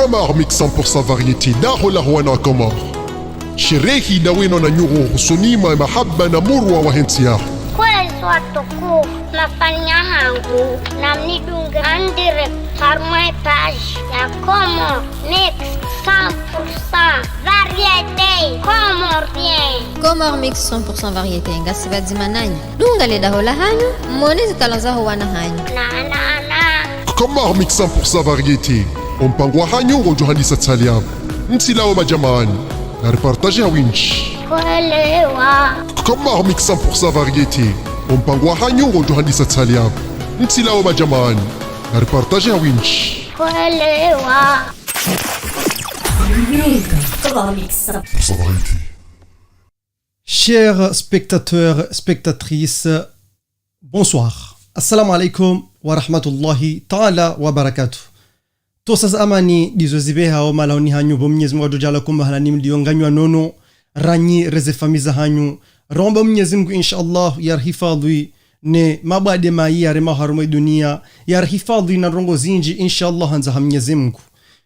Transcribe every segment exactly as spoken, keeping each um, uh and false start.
Comores Mix cent pour cent variété, daho la wana Comores. Sherehi dawe no na nyuho husoni mwa mahaba na murwa wahe ntsi yaho. Kwezi watukufu, mafanya hangu, namnidunge en direct harumwa ye page ya Comores Mix cent pour cent variété comorien. Comores Mix cent pour cent variété, ngasi pvadzima nanyi. Dunga le daho la hanyu, mone zitalent zaho wana hanyu. Na, na, na. Comores Mix cent pour cent variété, ompango wa hanyu ngodjo handisa tsali yapvo. Ntsi lawo majamani, na reportage ya winji. Kwelewa. Comores Mix cent pour cent variété, ompango wa hanyu ngodjo handisa tsali yapvo. Ntsi lawo majamani, na reportage ya winji. Kwelewa. Comores Mix cent pour cent variété. Chers spectateurs, spectatrices, bonsoir. Assalamu alaikum wa rahmatullahi ta'ala wa barakatuh. Tosa za amani ndizo zipvehao malahoni hanyu, pvo Mnyezi Mungu adjo djaala kumba halani mlio nganyu wa nono, ranyi reze famiyi za hanyu. Romba Mnyezi Mungu, insha Allah, yarihifadhwi ne mabwade mayi yarema harumwa ye dunia, yarihifadhwi na ndrongo zinji, insha Allah, handza ha Mnyezi Mungu.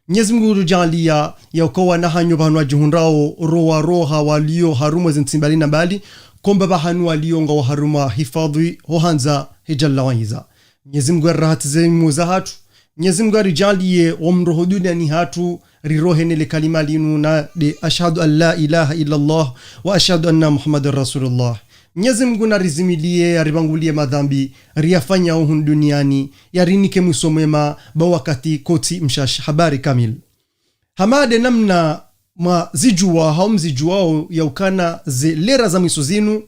Mnyezi Mungu udjaalia ya uka wana hanyu pvanu wadjihundrao, rowa roha walio harumwa ze ntsi mbali na mbali, komba pvahanu walio ngawo harumwa hifadhwi ho handza he Jalla wa Izza. Mnyezi Mungu yarahatize mimu za hatru. Mnyezi Mungu yaridjaalie wo mroho duniani hatru, rirohe ne le kalima linu na de ashhadu an la ilaha illa Allah wa ashhadu anna Muhammadan Rasulullah. Mnyezi Mungu narizimilie, yaripvangulie madhambi riyafanyao hunu duniani, yarinike mwiso mwema, ba wakati kotsi mshashi. Habari kamili. Hama de namna mwazidjuwa, hau mzidjuwao ya ukana ze lera za mwiso zinu,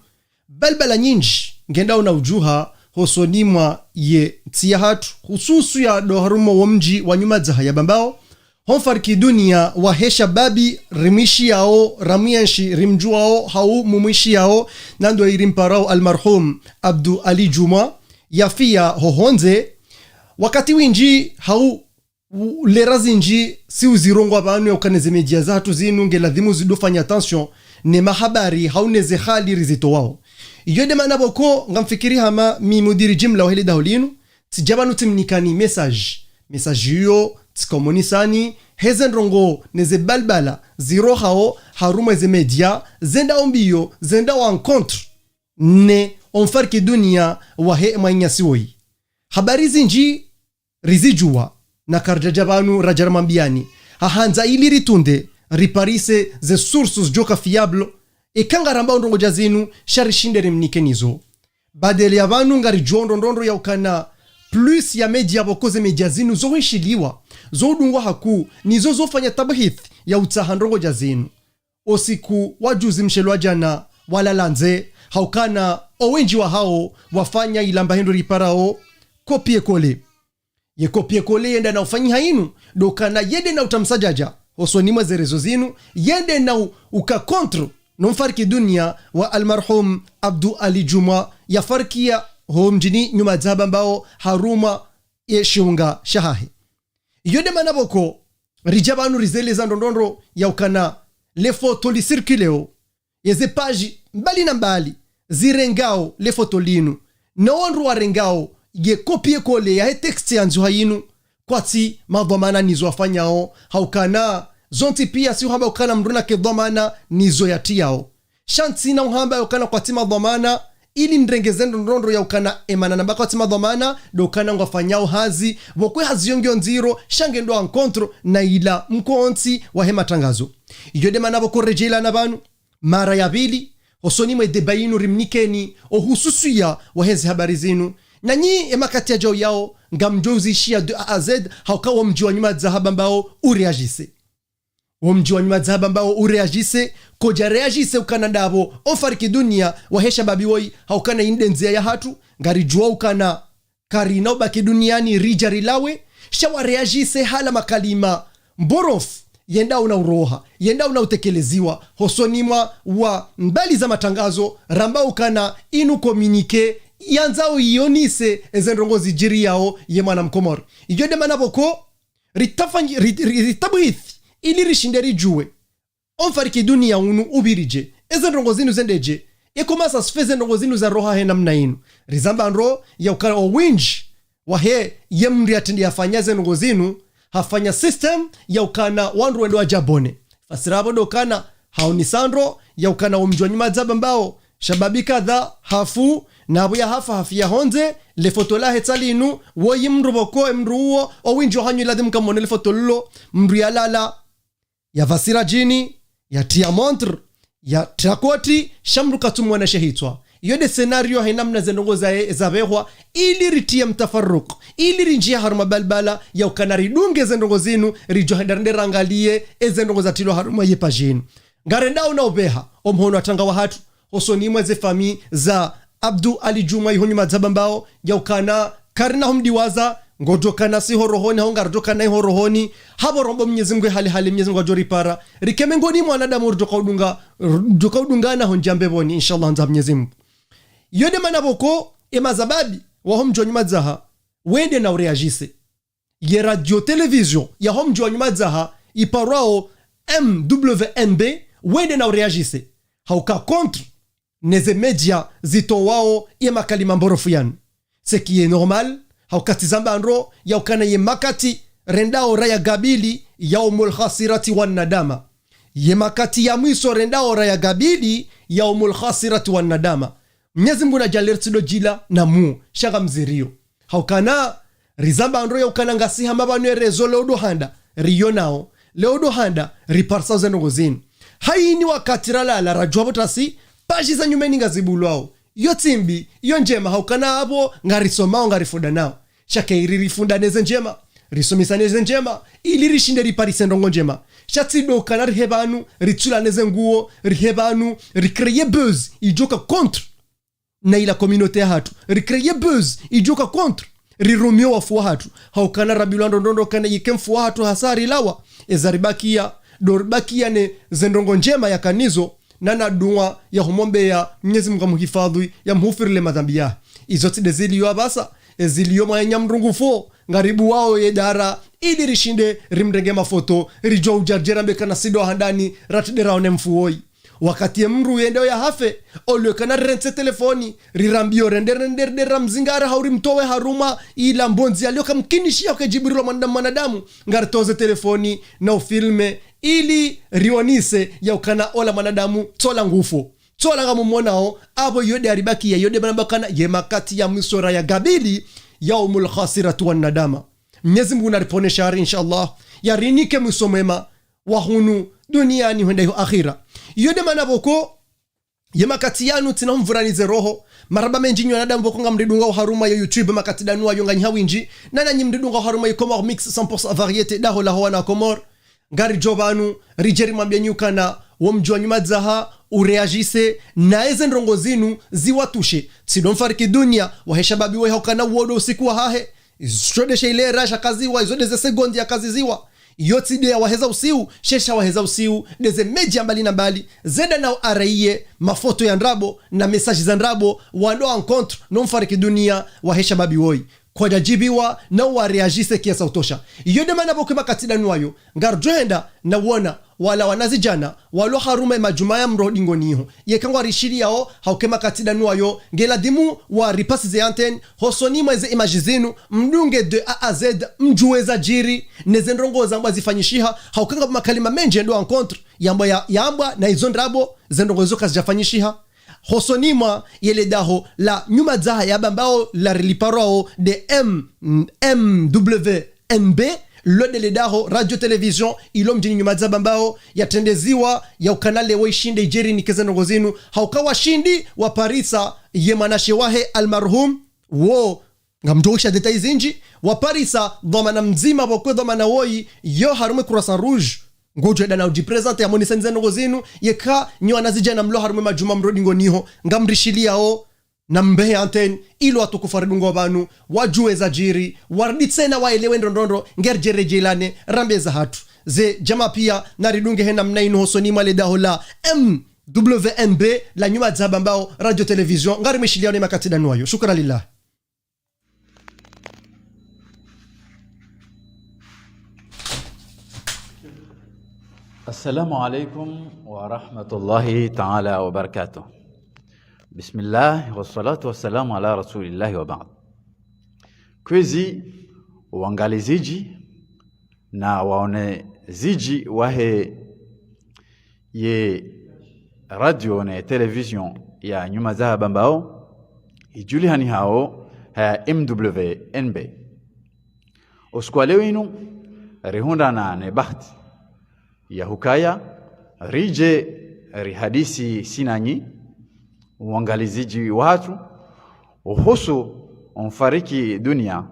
balbala nyinji ngendao na udjuha hosoni mwa ye ntsi ya hatru, hususu ya do harumwa wo mdji wa Nyumadzaha ya Bambao, ho mfariki dunia wahe shababi rimwishiyao, ramwienshi rimdjuwao, hau mumwishiyao, na ndo irimparao almarhum Abdu Ali Djumwa, yafiya hohondze, wakati winji hau u-, lera zinji, si uzirongoa pvanu ya ukana ze média za hatru zinu nge ladhimu zidofanya attention ne mahabari hau ne ze hali rizitowao. Iyo de mana pvoko ngamfikiri hama mi mudiri jimla wahe le daho linu, tsidja pvanu tsimnikani message. Message iyo tsikomonisani heze ndrongo ne ze balbala zirohao harumwa ze média, zendao mbiyo, zendao à l'encontre ne o mfariki dunia wahe mwananyasi woyi. Habari zinji rizidjuwa, na karidjadja pvanu radja ramwambiani. Hahandza ili ritunde, riparise ze sources zidjoka fiables, eka ngarambao ndrongo dja zinu, sha rishinde rimnikeni zo. Badala ya pvanu ngaridjuo ndrongoo ya ukana plus ya média pvoko ze média zinu zo hwishiliwa, zo udungwa haku, nizo zofanya tabhith ya utsaha ndrongo dja zinu. O usiku wa juzi mshelo wa jana, walala ndze, ha ukana o wenji wahao wafanya ilamba hindru riparao copier-coller. Ye copier-coller yenda na ufanyiha inu, do ukana yende na utamsa djadja hosoni mwa ze réseaux zinu, yende na u-, uka contre no mfariki dunia wa almarhum Abdu Ali Djumwa, yafarikia ho mdjini Nyumadzaha Bambao harumwa ye shiunga shahahe. Iyo de mana pvoko ridja pvanu rizeleza ndrongoo ya ukana le foto li circuleo, yeze page mbali na mbali zirengao le foto linu, no wandru warengao ye copier-coller yahe texte yandzwa inu, kwatsi madhwamana nizo wafanyao, ha ukana zontsi pia si uhamba ukana mndru nake dhwamana nizo yatriyao. Sha ntsina uhamba ya ukana kwatsi madhwamana, ili nirenge ze ndrongoo ya ukana emana namba kwatsi madhwamana, do ukana ngwafanyao hazi, pvoko ye hazi yo ngiyo ndziro, sha ngendo à l'encontre na ila mkontsi wahe matrangazo. Iyo de mana pvoko redjeya na pvanu, mara ya pvili, hosoni mwe débat inu rimnikeni o uhususiya waheze habari zinu. Nanyi ye makati yadjao yao, ngamdjo uzishiya de A à Z, ha uka wo mdji wa Nyumadzaha Bambao uréagisse. Wo mdji wa Nyumadzaha Bambao uréagisse, kodja réagisse ukana ndapvo o mfariki dunia wahe shababi woyi, ha ukana inde ndzia ya hatru, ngaridjuao ukana karina ubaki duniani ridja rilawe, sha waréagisse hala makalima mborofu, yendao na uroha, yendao na utekeleziwa, hosoni mwa wa mbali za matrangazo, ramba ukana inu communiqué, yandzao iyonise eze ndrongoo zidjiriyao ye mwana Mkomori. Iyo de mana pvoko ritafanyi-, ri-, ri-, ritabhith, ili rishinde ridjuwe o mfariki dunia unu upviridje, eze ndrongoo zinu zendedje, ye comment ça se fait ze ndrongoo zinu zaroha he namna inu. Rizamba ndro ya ukana o wenji wahe ye mndru yatrende yafanya ze ndrongoo zinu, Hafanya système ya ukana wandru wende wadjabone. Fasira yapvo ndo ukana, haonesa ndro ya ukana wo mdji wa Nyumadzaha Bambao, shababi kadha hafu, na apvo yahafa hafiya hondze, le foto lahe tsi linu, woyi mndru pvoko, e mndru uwo, owindji wahanyu ladhimu kamwone le foto lilo, mndru yalala, yavasi radjini, yatiya montre, yatiya koti, sha mndru katsumwona she hitswa. Iyo nde scénario he namna ze ndrongo zaye zapvehwa, ili ritiye mtafaruk, ili rindjiye harumwa balbala ya ukana ridunge ze ndrongo zinu, ridjo henda rende rangaliye eze ndrongo zatilwa harumwa ye page inu. Ngarendao na upveha omhono wa tanga wahatru hosoni mwa ze famille za Abdu Ali Djumwa iho Nyumadzaha Bambao, ya ukana karina humdiwaza, ngodjo kana si ho rohoni, hau ngardjo kana iho rohoni. Hapvo rombo Mnyezi Mngu hali hali Mnyezi Mngu adjo ripara, rike mengoni mwa wanadamu ridjo kaudunga, ridjo kaudungana ho ndjia mbepvoni, inshallah, ndza Mnyezi Mngu. Iyo nde mana pvoko, e mazababi waho mdji wa Nyumadzaha, wende na ureagise. Ye radio télévision yaho mdji wa Nyumadzaha iparwao M W N B, wende na ureagise. Hauka contre neze média zitowao ye makalima mborofu yanu. Ce qui est normal, hauka tsi zamba ndro ya ukana ye makati rendao raya gabili yaumul hasirati wan nadama. Ye makati ya mwiso rendao raya gabili yaumul hasirati wan nadama. Mnyezi Mngu nadjaanlie ritsidjo djila na mu, sha ngamziriyo. Haukana, rizamba ndro ya ukana ngasi hama pvanu ye réseau leo ndo handa, riyo nao, leo ndo handa, riparisao ze ndrongo zinu. Hayini wakati ralala radjuwa pvo tasi, page za nyumeni ngazibulwao. Iyo tsi mbi, iyo ndjema, haukana apvo ngarisomao, ngarifundanao. Sha kayiri rifundane ze ndjema, risomisane ze ndjema, ili rishinde riparise ndrongo ndjema. Sha tsi ndo ukana rihe pvanu, ritsulane ze nguo, rihe pvanu, ricréer buzz, idjoka contre na ila communauté yahatru, ricréer buzz, idjoka contre, rirumiyo wafu wahatru. Haukana rabilwa ndro ndro ndro ukana yike mfu wahatru hasa rilawa, eza ribakiya, ndo ribakiya ne ze ndrongo ndjema yakanazo, na na dua ya humombeya Mnyezi Mngu amuhifadhwi, yamhufirile madhambi yahe. Izo tsi nde ziliyo apvasa, eziliyo mwa ye nyamndru ngufu, ngaribuwao ye dara, ili rishinde rimrenge mafoto, ridjo udja ridje rambe kana si ndo handani, ratsi nde raone mfu woyi. Wakati ye mndru yende yahafe, olio kana rirentse telefoni, rirambiyo rende rende rende ramzingara hau rimtowe harumwa ila mbondzi yalio kamkinishiya uke djibirilwa mwanadamu, mwanadamu, ngaritoze telefoni na ufilme, ili rionese ya ukana ola mwanadamu tsi ola ngufu. Tsi ola ngamumwonao, apvo iyo nde yaribakiya, iyo nde mana pvokana ye makati ya mwiso raya gabili yaumul hasirati wan nadama. Mnyezi Mngu nariponeshe hari, inshallah, yarinike mwiso mwema wa hunu duniani hwenda iho akhira. Iyo nde mana pvoko, ye makati yanu tsina humvuranize roho. Marahaba mendji nyi wanadamu pvoko ngamridungao harumwa yo YouTube makati danu wayo nganyi ha windji. Na nanyi mridungao harumwa yo Comores Mix cent pour cent variété daho la ho wana Comores. Ngaridjo pvanu, ridje rimwambiye nyi ukana wo mdji wa Nyumadzaha ureagise, na eze ndrongo zinu ziwatushe. Tsi ndo mfariki dunia, wahe shababi woyi haukana uwo ndo usiku wahahe. Izo nde she ile raja kaziwa, izo nde ze segondi yakaziziwa. Iyo tsi nde ya waheza usiu, she sha waheza usiu, nde ze média mbali na mbali, zenda nao araiye mafoto ya ndrabo, na message za ndrabo, wando en contre no mfariki dunia wahe shababi woyi. Kwadjadjibiwa, na wareagise kiasi utosha. Iyo nde mana pvoko ye makati danu wayo, ngaridjo henda na wona, wala wanazidjana, walo harumwa ye madjumba ya mro dingoni iho. Yeka ngwarishiliyao, hauka ye makati danu wayo, nge ladhimu waripasize antenne, hosoni mwa ze image zinu, mdunge de A à Z, mdjuwe zadjiri, neze ndrongo zambwa zifanyishiha, hauka nga makalima mendji yendo en contre, yambwa ya, yambwa na izo ndrabo, ze ndrongo izo kazidjafanyishiha. Hosoni mwa yele daho la Nyumadzaha ya Bambao la riliparwao nde M, M W N B, lo nde le daho radio télévision ilo mdjini Nyumadzaha Bambao yatrendeziwa ya ukana leo ishinde idje rinike ze ndrongo zinu, hauka washindi waparisa ye mwanashe wahe almarhum, wo ngamdjo usha détails zindji, waparisa dhwamana mdzima pvoko dhwamana woyi yo harumwa ye Croissant Rouge. Ngodjo enda na udjiprésenter yamonese nyi ze ndrongo zinu, yeka nyi wanazidjana mlo harumwa ye madjumba mro dingoni iho, ngamrishiliyao, na mbehe antenne, ilo watukufu waridungao pvanu, wadjuwe zadjiri, waridi tsena waelewe ndro ndro ndro, ngeridje redjelane, rambe zahatru. Ze djamaa piya, naridunge he namna inu hosoni mwa le daho la M W N B, la Nyumadzaha Bambao, radio télévision, ngarimwishiliyao ne makati danu wayo. Shukran lillah. السلام عليكم ورحمة الله تعالى وبركاته. بسم الله والصلاة والسلام على رسول الله وبعد. Kwezi wangalizidji, na waonezidji wahe ye radio ne télévision ya Nyumadzaha Bambao, idjulihanihao ha M W N B. Usiku wa leo inu, rihundrana ne bahati ya hukaya ridje rihadisi sinanyi, wangalizidji wahatru, uhusu omfariki dunia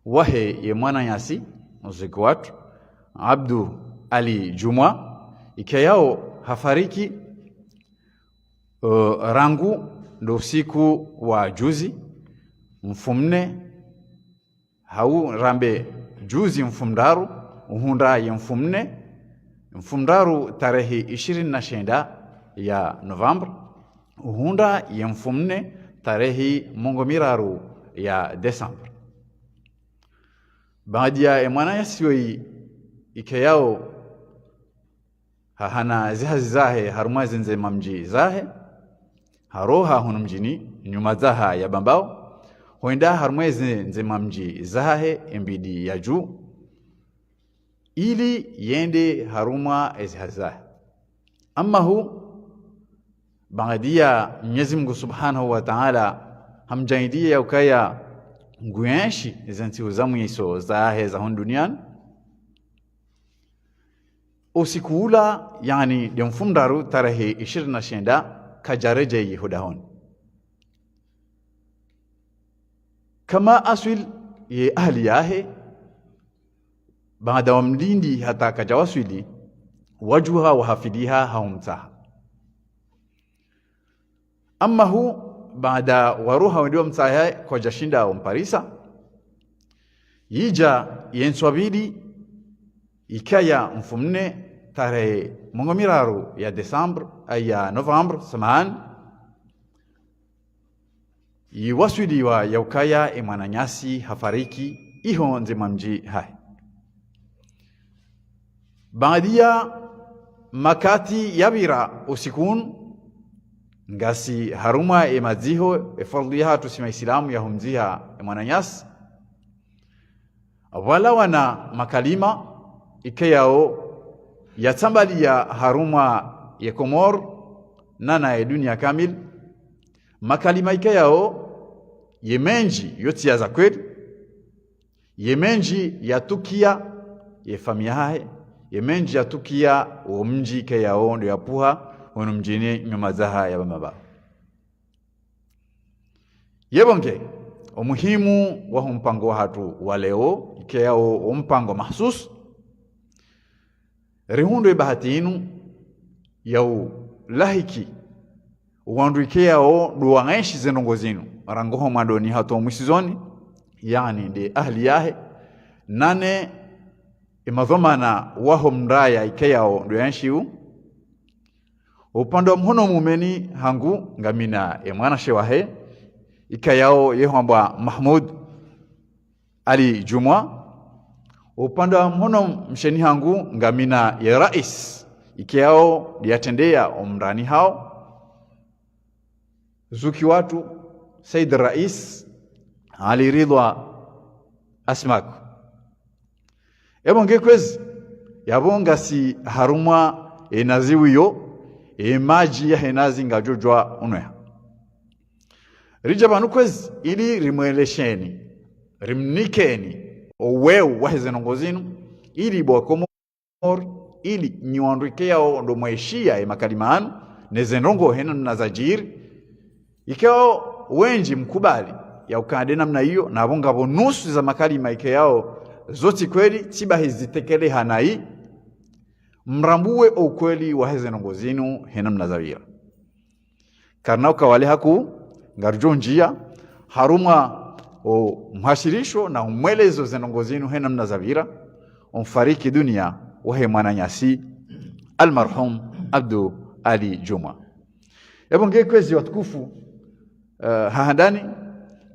wahe ye mwananyasi, mziki watru, Abdu Ali Djumwa, ikayao hafariki, eh, rangu ndo usiku wa juzi, mfumne, hau rambe juzi mfumdraru, uhundra ye mfumne, mfumdraru tarehi ishirini na shenda ya novembre, uhundra ye mfumne tarehi mengo miraru ya décembre. Baada ya ye mwananyasi woyi ikayao hahana zihazi zahe harumwa ze ndzema mdji zahe, haroha hunu mdjini Nyumadzaha ya Bambao, hwenda harumwa ze ndzema mdji zahe embidi ya juu, ili yende harumwa ezihazi zahe. Amma hu, baada ya Mnyezi Mungu Subhanahu wa Ta'ala hamdjaanliya ya ukaya nguenshi ze ntsihu za mwiso zahe za hunu duniani, usiku ula, yaani nde mfumdraru tarehi ishirini na shenda, kadjaredjeyi hodahoni. Kama aswili ye ahali yahe, baada wamlindi hata kadjawaswili, wadjuha wahafiliha haumtsaha. Amma hu, baada waroha wende wamtsaha kwadjashinda wamparisa, yidja ye ntswabili, ikaya mfumne tarehi mengo miraru ya décembre, ay, ya novembre, samahani, yiwaswiliwa ya ukaya ye mwananyasi hafariki iho ndzema mdji hahe. Baada ya makati yapvira usiku unu, ngasi harumwa ye madziho, ye fardhu yahatru si Maislamu ya humdziha ye mwananyasi, pvwalawana makalima ikayao yatsambaliya harumwa ye Komori, nana ye dunia kamili, makalima ikayao ye mendji yotsi ya za kweli, ye mendji yatukiya ye famiyi yahahe, ye mendji yatukiya wo mdji ikayao ndo yapvuha, hunu mdjini Nyumadzaha ya Bambao. Yebo nge, omuhimu waho mpango wahatru wa leo, ikayao ompango mahsusu, rihundre bahati inu ya ulahiki wandru ikayao ndo waenshi ze ndrongoo zinu, rangu ho mwandoni hata omwisoni, yaani nde ahali yahe, nane ye madhwamana waho mraya ikayao ndo yaenshi u, upande wa mhono mumeni hangu ngamina ye mwanashe wahe, ikayao ye hwambwa Mahmoud Ali Djumwa. Upande wa mhono msheni hangu ngamina ye rais, ikayao ndiyatrendeya omrani hao, zuki watru, Said Rais Ali Ridhwa Asmak. Yebo nge kwezi, yapvo ngasi harumwa ye nazi wiyo, ye madji yahe nazi ngayodjwa unweha. Ridja pvanu kwezi, ili rimwelesheni, rimnikeni oweu wahe ze ndrongoo zinu, ili bo Wakomori, ili nyi wandru ikayao ndo mwaishiya ye makalima yanu, ne ze ndrongoo he namna zadjiri, ikayao wendji mkubali ya ukaya nde namna iyo, na pvo ngapvo nusu za makalima ikayao zo tsi kweli, tsi bahi zitekeleha nayi, mrambuwe o ukweli wahe ze ndrongoo zinu he namna zapvira. Karina ukawale haku, ngaridjo ndjiya harumwa o mhashirisho na umwelezo ze ndrongoo zinu he namna zapvira, omfariki dunia wahe mwananyasi, almarhum Abdu Ali Djumwa. Yebo nge kwezi watukufu, eh, ha handani,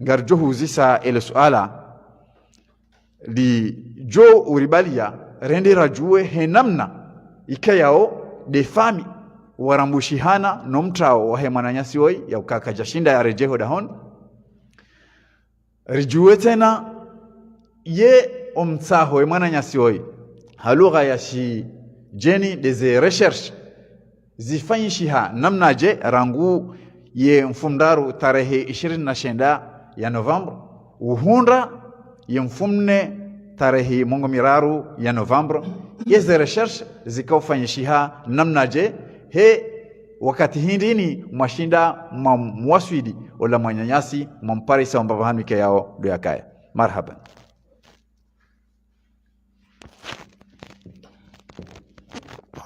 ngaridjo huzisa ele suala lidjo uribaliya rende radjuwe he namna ikayao nde famiyi warambushihana no mtrao wahe mwananyasi woyi ya ukaya kadjashinda yaredjeyi hodahoni. Ridjuwe tsena ye omtsaho ye mwananyasi woyi ha lugha ya shidjeni, ndeze recherche zifanyishiha namnadje rangu ye mfumoraru tarehi ishirini na shenda ya novembre, uhundra ye mfumone tarehi mengo miraru ya novembre, yeze recherche zika ufanyishiha namnadje, he wakati hindrini mwashinda mwamwaswili ola mwananyasi, mwamparisa omba pvahanu ikayao ndo yakaya. Marhaban.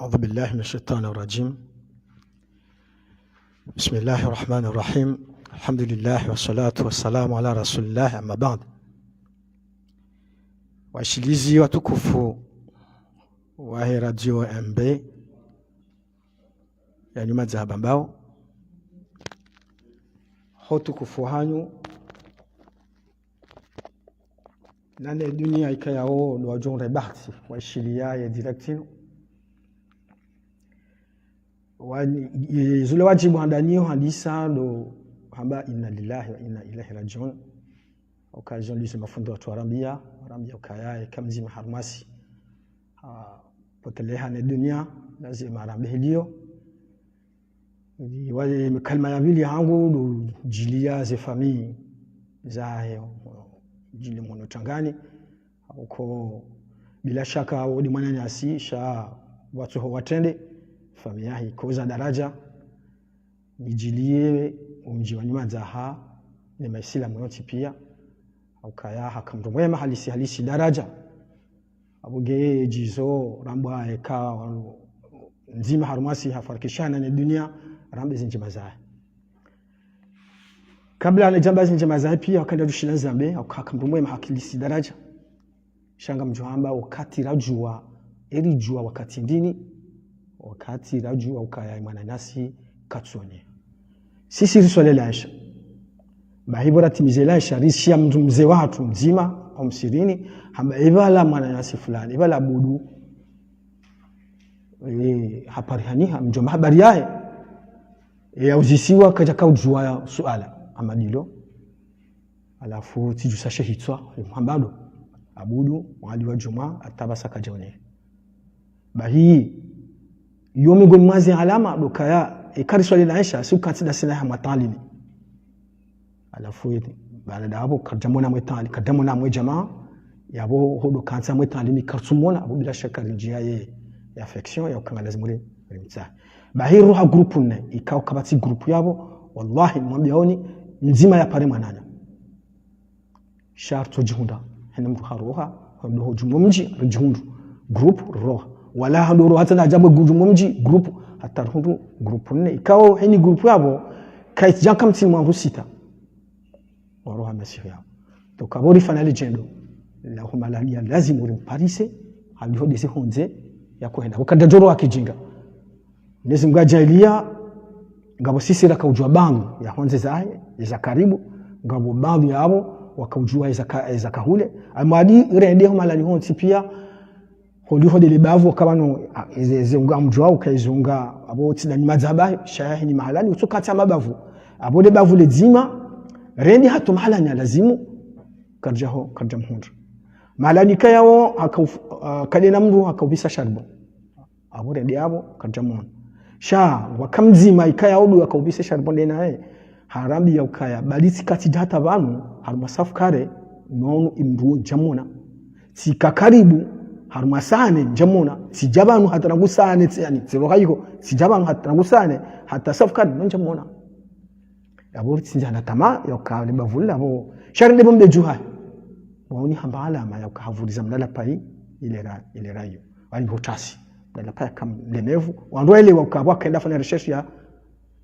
أعوذ بالله من الشيطان الرجيم. بسم الله الرحمن الرحيم. الحمد لله والصلاة والسلام على رسول الله، أما بعد. Washilizi watukufu wahe Radio M B ya Nyumadzaha Bambao, ho utukufu hanyu, nane dunia ikayao ndo wadjo nre bahati waishiliya ye direct inu. Wa, ye, zule wadjibu handani yo handisa ndo hamba inna lillahi wa inna ilaihi rajiun. Occasion lizo mafundi watru warambiya, warambiya ukaya eka mdzima harumwasi hapoteleha ne dunia, lazima arambe heliyo. Ni wale kalima ya pvili hangu ndo djiliya ze famille zahe, djili mhono tangani. Uko bila shaka wodi mwananyasi sha watsoho watrende, famille yahe ikoza daraja. Nidjiliye omdji wa Nyumadzaha ne maisilamu yontsi piya, ukaya haka mndru mwema halisi halisi daraja. Apvo nge djizo rambwa eka wanu mdzima harumwasi hafarikishana ne dunia, rambe zindjema zahe. Kabla nidjamba zindjema zahe piya, wakandza rushila nizambe, haka mndru mwema halisi daraja. Sha ngamdjo hamba wakati radjuwa, eridjuwa wakati ndrini, wakati radjuwa ukaya mwananyasi katsu oneha. Sisi riswali laisha. Bahi pvo ratimize laisha, rishiya mndru mze wahatru mdzima, omsihirini, hamba epvala mwananyasi fulani, epvala Abudu, e, haparihaniha, mdjomba habari yahe. E, yauzisiwa kadjaka udjuwa suala, hama ndilo. Halafu tsidjusa she hitswa, limhamba ndo Abudu, mwali wa djumwa, hata pvasa kadja oneha. Bahi, yo mengoni mwa ze alama, ndo ukaya, eka riswali laisha, si ukantsi ndasi naye hamwa taalimi. Halafu, baanda apvo, kadjamona mwe taali-, kadjamona mwe djamaa, yapvo ho ndo kantsi mwe taalimi, kartsumona, apvo bila shaka rindjiya ye, ye affection, ya ukaya ngalazimu ri, rimtsahe. Bahi roha groupe nne, ikao kapvatsi groupe yapvo, wallahi, nimwambiyao ni, mdzima yapare mwananya. Sha ritsodjihundra, hene mndru haroha, hando ho djumwa mdji, ridjihundru. Groupe, riroha. Wala hando roha tsena hadja mwe djumwa mdji, groupe, hata rihundru, groupe nne. Ikao, heni groupe yapvo, kaitsi djanka mtsini mwa wandru sita. Waroha masihu yapvo. Toka pvo rifanya lidjendo. La humalani ya lazimu urimparise, haliho ndeze hondze, ya kohenda. Wakadjadjoro wa kijinga. Mwenyezi Mungu hadjaaliya, ngapvo sisi rakaudjuwa baadhwi ya hondze zahe, za karibu, ngapvo baadhwi yapvo, wakaudjuwa za ka-, za kahule. Almadi, rende humalani hontsi piya, holiho ndele bavu, wakapvano, a, eze, eze unga mdjuwa, uka eze unga, apvo tsi ndani madzaha bahi, sha yahe ni mahalani, utsoka tsi hama bavu. Apvo nde bavu ledzima, rende hata mahalani ya lazimu, karidja ho, karidja mhundra. Mahalani kayao, haka uf-, a, kadena mndru, hakaupvisa charbon. Apvo rende apvo, karidja mwona. Sha, waka mdzima, ikayao ndo wakaupvise charbon ndenaye, harambiya ukaya, bali tsi katsi dja hata pvanu, harumwa safu kare, nonu imndru djamwona. Tsika karibu, harumwa saa nne, djamwona. Tsidja pvanu hata rangu saa nne, tsi, yaani, tsiroha iho, tsidja pvanu hata rangu saa nne, hata safu kare, nonu djamwona. Yapvo ritsindjana tamaa, ya uka le bavu lila pvo. Sha rende pvo mbedju hahe. Wauni hamba alama, ya uka havuriza mlala payi, ile ra-, ile rayo. Wali hotasi. Mlala payi haka mlemevu. Wandru wele waka, wakenda fanya recherche ya,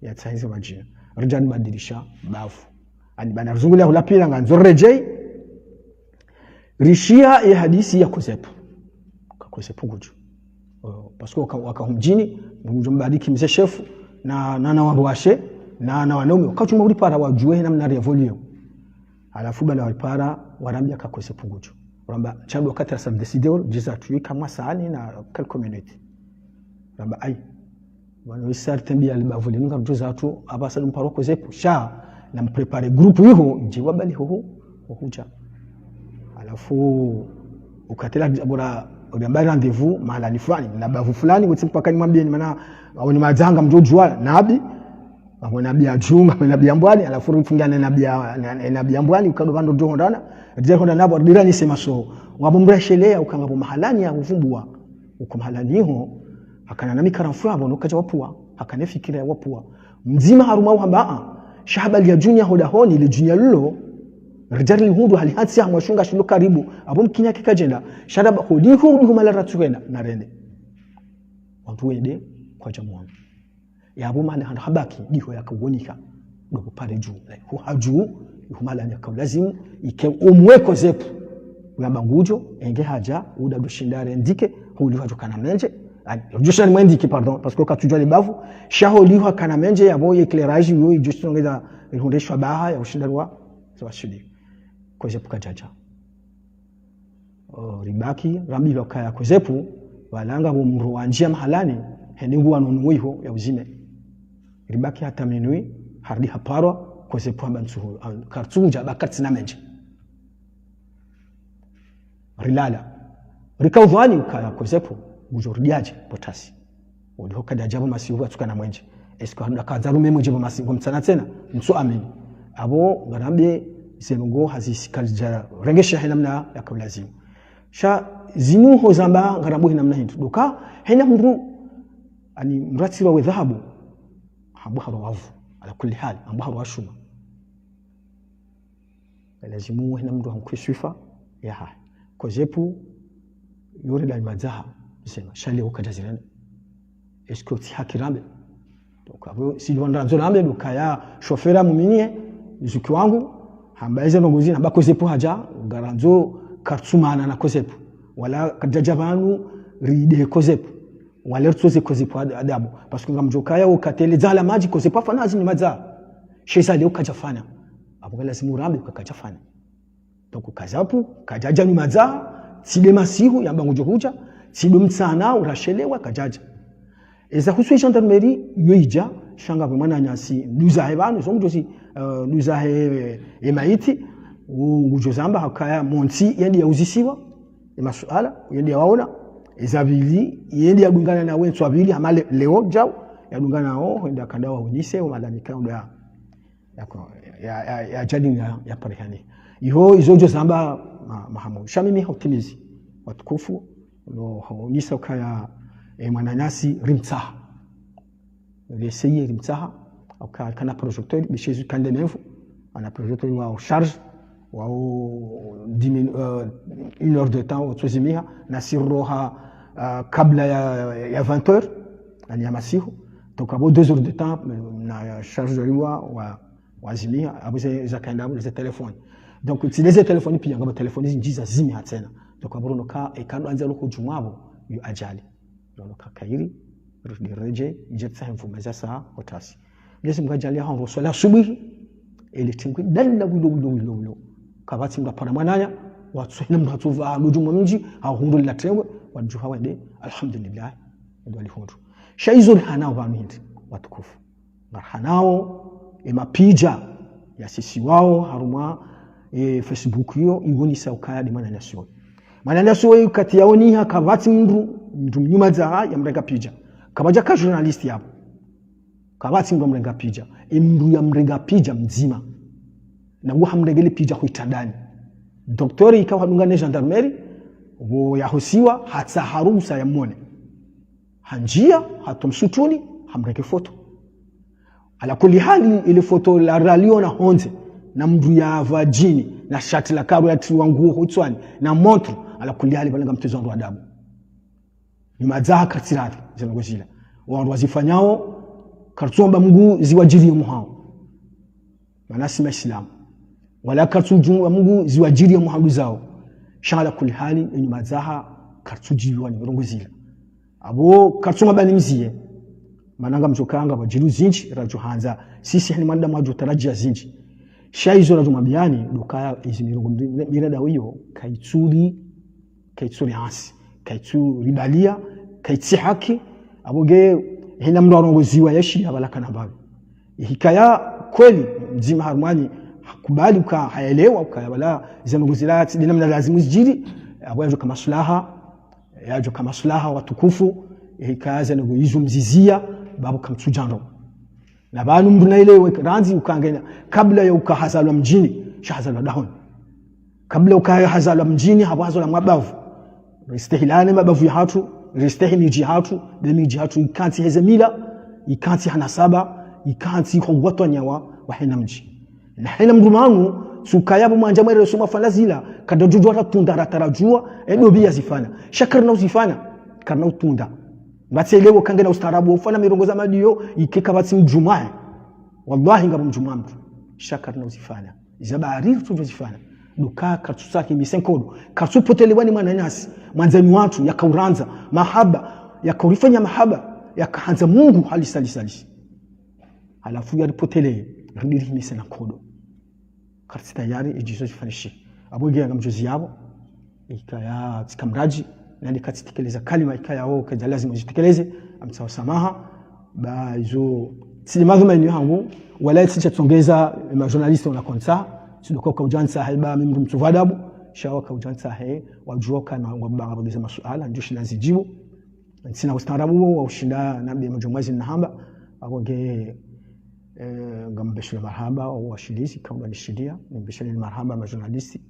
ya tsahizi wadjina. Ridja nibadilisha bavu. Ani bana rizunguliya hula pila ngandzo redjeyi. Rishiya ye hadisi ya Kozepu. Ka Kozepu kudju. Oh, parce que waka, waka humdjini, Mungu mbariki mze shefu, na, na, na wandru washe, na, na wanaume. Wakatuma uripara wadjuwe namna révolution. Halafu bala waripara, warambiya ka Kozepu kudju. Waramba, sha ndo wakati rasa décidé, djiza tuwika mwa saa nne na quelques minutes. Waramba, ayi. Pvanu isa ritembiya libavu linu ngamdjuza tu, apvasa numparo Kozepu. Sha, namprépare groupe iho, djiwa bali hoho, hohudja. Halafu, Ukatela bora, uriamba rendez-vous mahalani fulani, na bavu fulani, kuti mpaka nimwambieni, mana, awo ni madzanga mdjodjua, nabi, awo nabi ya djunga, awo nabi ya mbwani, halafu rifungane nabi ya, na, na, nabi ya mbwani, ukado pvandru djo hondana, ridja hondana pvo, ridira ni sema so. Wapvo mrashelea, uka ngapvo mahalani ya kuvumbua. Uko mahalani ho, hakana na mikaramfu yapvo, no kadja wapvua, hakana fikira ya wapvua. Mdzima harumwa uhamba, a, sha habali ya djunia ho dahoni, le djunia lilo, ridja rilihundru hali hatsi hamwa shunga shilo karibu, apvo mkini yake kadjenda, sha raba, holiho, holiho mahala ratsuhenda, na rende. Wandru wende, kwadja mwana. Yapvo mahala handa habaki, diho yakawonika. Ndo kupare dju. Ho hadju, iho mahala ni yakaulazimu, ike umweko zepu. Uyamba ngudjo, enge hadja, uda ndo shinda rendike, holiho hadjo kana mendje. Ani, udjo shinda nimwendike, pardon, parce que katsudjua le bavu. Sha holiho hakana mendje, yapvo ye éclairage, yo, idjo shinda ngeza, ihundre shwabaha, ya ushinda rwa, so asudi. Kozepu kadjadja. O, ribaki, rambilwa kaya kozepu, walanga bo mdru wandjia mahalani, hende nguwa nunu iho ya uzime. Ribaki hata minuit, harudi haparwa, kozepu hamba ntsuhu, a, kartsudja, ba kartsina mendje. Rilala. Rika udhwani ukaya kozepu, ngudjo rudiadje, potasi. Holiho kadjadja pvo masihu katsukana mwenje. Est-ce que hanu kadja rume mwenje pvo masihu mtsana tsena? Ntsu amini. Apvo ngarambe ze ndrongoo hazisi kadja rengesha he namna yakaulazimu. Sha zinu ho zamba ngarambo he namna hindru. Ndo uka, hena mdru, ani mratsirwa we dhahabu, hambo harwa wavu. Ala kulli hali, hambo harwa shuma. Lazimu hena mdru hamkwe swifa yahahe. Kozepu, yore dali madzaha, sema, sha leo kadja zirenda. Est-ce que utsi haki rambe? Donc, apvo, si djwandra ndzo rambe, ndo ukaya chauffeur amuminie, zuki wangu, hamba eze ndrongoo zina, ba kozepu hadja, ngarandzo kartsumana na kozepu. Wala kadjadja pvanu, ride kozepu. Wala ritsoze kozepu ad-, adabu. Parce que ngamdjo kaya ukatele dzaha la madji, kozepu hafanya hazi ni madzaha. Sha eza leo kadjafanya. Apvo ka lazimu rambe uka kadjafanya. Donc, kozepu, kadjadja ni madzaha, tsi nde masihu, yamba ngudjo hudja, tsi ndo mtsana, urashelewa, kadjadja. Eza husu e gendarmerie, yo idja, sha ngapvo mwananyasi, nduzahe pvanu, zo ngudjo si, eh, nduzahe, eh, e maiti, u-, ngudjo zamba hakaya, montsi, yende ya uzisiwa, e masuala, yende ya waona, eza pvili, yende ya dungana na wentsu wa pvili, hama le-, leo djao, ya dungana o, hende akanda wa unise, o malanika, ndo ya, ya ko-, ya, ya, ya djali ya, ya parihani. Iho, izo djo zamba ma-, mahamu. Sha mimi hutimizi. Watukufu, no, hunisa ukaya, e, mwananyasi rimtsaha. Leseye rimtsaha. Uka kana projecteur, bishezu kande menvu. Ana projecteur wa charge. Wa dix minutes, euh, une heure de temps, wa tsuzimiha. Na siroha, euh, kabla ya, ya vingt heures. Ani ya masihu. Donc, apvo deux heures de temps, na chargeur wa, wa wazimiha, apvo ze, zakaenda apvo ze telefoni. Donc, tsi leze telefoni pia, ngapvo telefoni zindji zazimiha tsena. Donc, apvo rono ka, e kando andza loko djumwa apvo, yo ajali. Rono ka kairi, rudi redje, idje tsahe mfumo za saa, otasi. Mwenyezi Mungu ajali ya hondro swala subuhi, ele tengwe, dalla wilo, wilo, wilo, wilo. Kapvatsi mdru apara mwananya, watsu hina mdru atsuva, ndo djumwa mdji, ha hundru lila tengwe, wadjuha wende, alhamdulillah, ndo alihundru. Sha izo rihanao pvanu hindri, watukufu. Ngarihanao, e mapicha yasisiwao harumwa, e, Facebook iyo, iwonesa ukaya nde mwananyasi woyi. Mwananyasi woyi wakati yaoniha kapvatsi mdru, mdru mnyumadzaha yamrenga picha. Kapvadjaka journaliste yapvo. Kapvatsi mdru yamrenga picha. E mdru yamrenga picha mdzima. Na uwo hamrengele picha ho itandani. Docteur ikao hadungana ne gendarmerie, wo yahosiwa, hatsaha ruhusa yamone. Handjia, hatowa msutuni, hamrenge foto. Ala kulli hali, ile foto la raliona hondze, na mdru yapva djini, na shati la karo yatriwa nguo hutswani, na montre, ala kulli hali, pvale ngamtezo wandru adabu. Nyumadzaha kartsi radhi, ze ndrongoo zila. Wandru wazifanyao, kartsomba Mungu ziwadjiriye mwahao. Mana si Maislamu. Wala kartsudjua Mungu ziwadjiriye mwahao zao. Sha ala kulli hali, e nyumadzaha, kartsudjiwa ni ndrongoo zila. Apvo kartsuma pvani mziye. Mana ngamdjo kanga pvadjiru zindji, radjo handza. Sisi hani mwanadamu wadjo tarajia zindji. Sha izo radjo mwambiani, ndo ukaya izi mirongo mi-, mi-, mirada wiyo, kaitsuri, kaitsuri hansi, kaitsuri balia, kaitsi haki, apvo nge hena mdru arongoziwa yeshi ya pvala kana mbapvi. Hikaya kweli, mdzima harumwanyu, hakubali uka, haelewa uka, ya pvala, ze ndrongoo zila, tsi nde namna lazimu zidjiri, Apvo yadjoka maslaha, yadjoka maslaha watukufu, ikaya ze ndrongoo izo mziziya, bapvo kamtsudjandro. Na pvanu mndru naelewe randzi ukaya ngena, kabla ya uka hazalwa mdjini, sha hazalwa dahoni. Kabla uka hazalwa mdjini, hapvo hazalwa mabavu. Ristehiyane mabavu yahatru, ristehi midji yahatru, be midji yahatru ikantsi heze mila, ikantsi ha nasaba, ikantsi ho watwaniya wa, wa hena mdji. Na hena mndru manu, tsi ukaya pvo mwandja mwere suma fala zila, kadjadjudjuwa ratunda rataradjuwa, e ndo pvi yazifanya. Sha karina uzifanya, karina utunda. Pvatsi elewo ukaya ngena ustaarabu, ufanya mirongo za madiyo, ike kapvatsi mdjumwahe. Wallahi ngapvo mdjumwa mndru. Sha karina uzifanya. Iza bari ritsudjo zifanya. Ndo uka kartsusahi mise nkodo. Kartsupotelewa ni mwananyasi. Mwandzani watru, yakaurandza. Mahaba. Yakaurifanya mahaba. Yakahandza Mungu halisi, halisi, halisi. Halafu yaripotele, ridiri mise na nkodo. Kartsi tayari, idjizo zifanyishe. Apvo nge ngamdjo ziyapvo. Ikaya tsika mradji, nani katsitekeleza kalima ikaya wo, kadja lazima uzitekeleze, amtsaho samaha, ba izo, tsi madhumuni hangu, wala tsi tshatsongeza, ma journaliste wana konsa, tsi ndo uka uka udjantsa he ba mimi mndru mtsuvu adabu, sha waka udjantsa he, wadjuwa uka na, wa ba, wa beza masuala, ndjo shinda nizidjibu. Ntsina ustaarabu wo, wa ushinda, nambe mdjomwazi nahamba, apvo nge, eh, ngambeshelea marahaba, wa washilizi, kamba nishiliya, nimbeshelea marahaba, ma journaliste,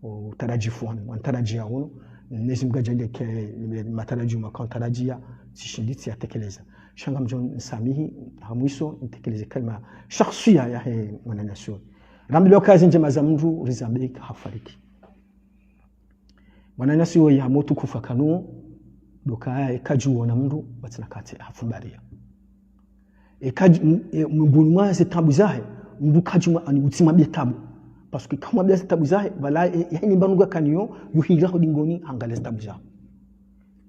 o utarajifu wanu, wantarajia unu, Mwenyezi Mungu adjaanlie ke, matarajiu maka wantarajia, tsishindi tsiyatekeleza. Sha ngamdjo nisamihi, ha mwiso, nitekeleze kalima shakhsiya yahe mwananyasi. Rambilwa uka ze ndjema za mndru, rizambe ika hafariki. Mwananyasi wo ya motu kufa kanu, ndo ukaya eka djuona mndru, watsina kati hafumbaria. Eka dj-, m-, e, mbuni mwa ze tabu zahe, mndru kadjuma ani utsimwambia tabu. Parce que kamwambia ze tabu zahe, pvala, e, e, hini mbanu ngakaniyo, yuhira ho dingoni, hangalia ze tabu zahe.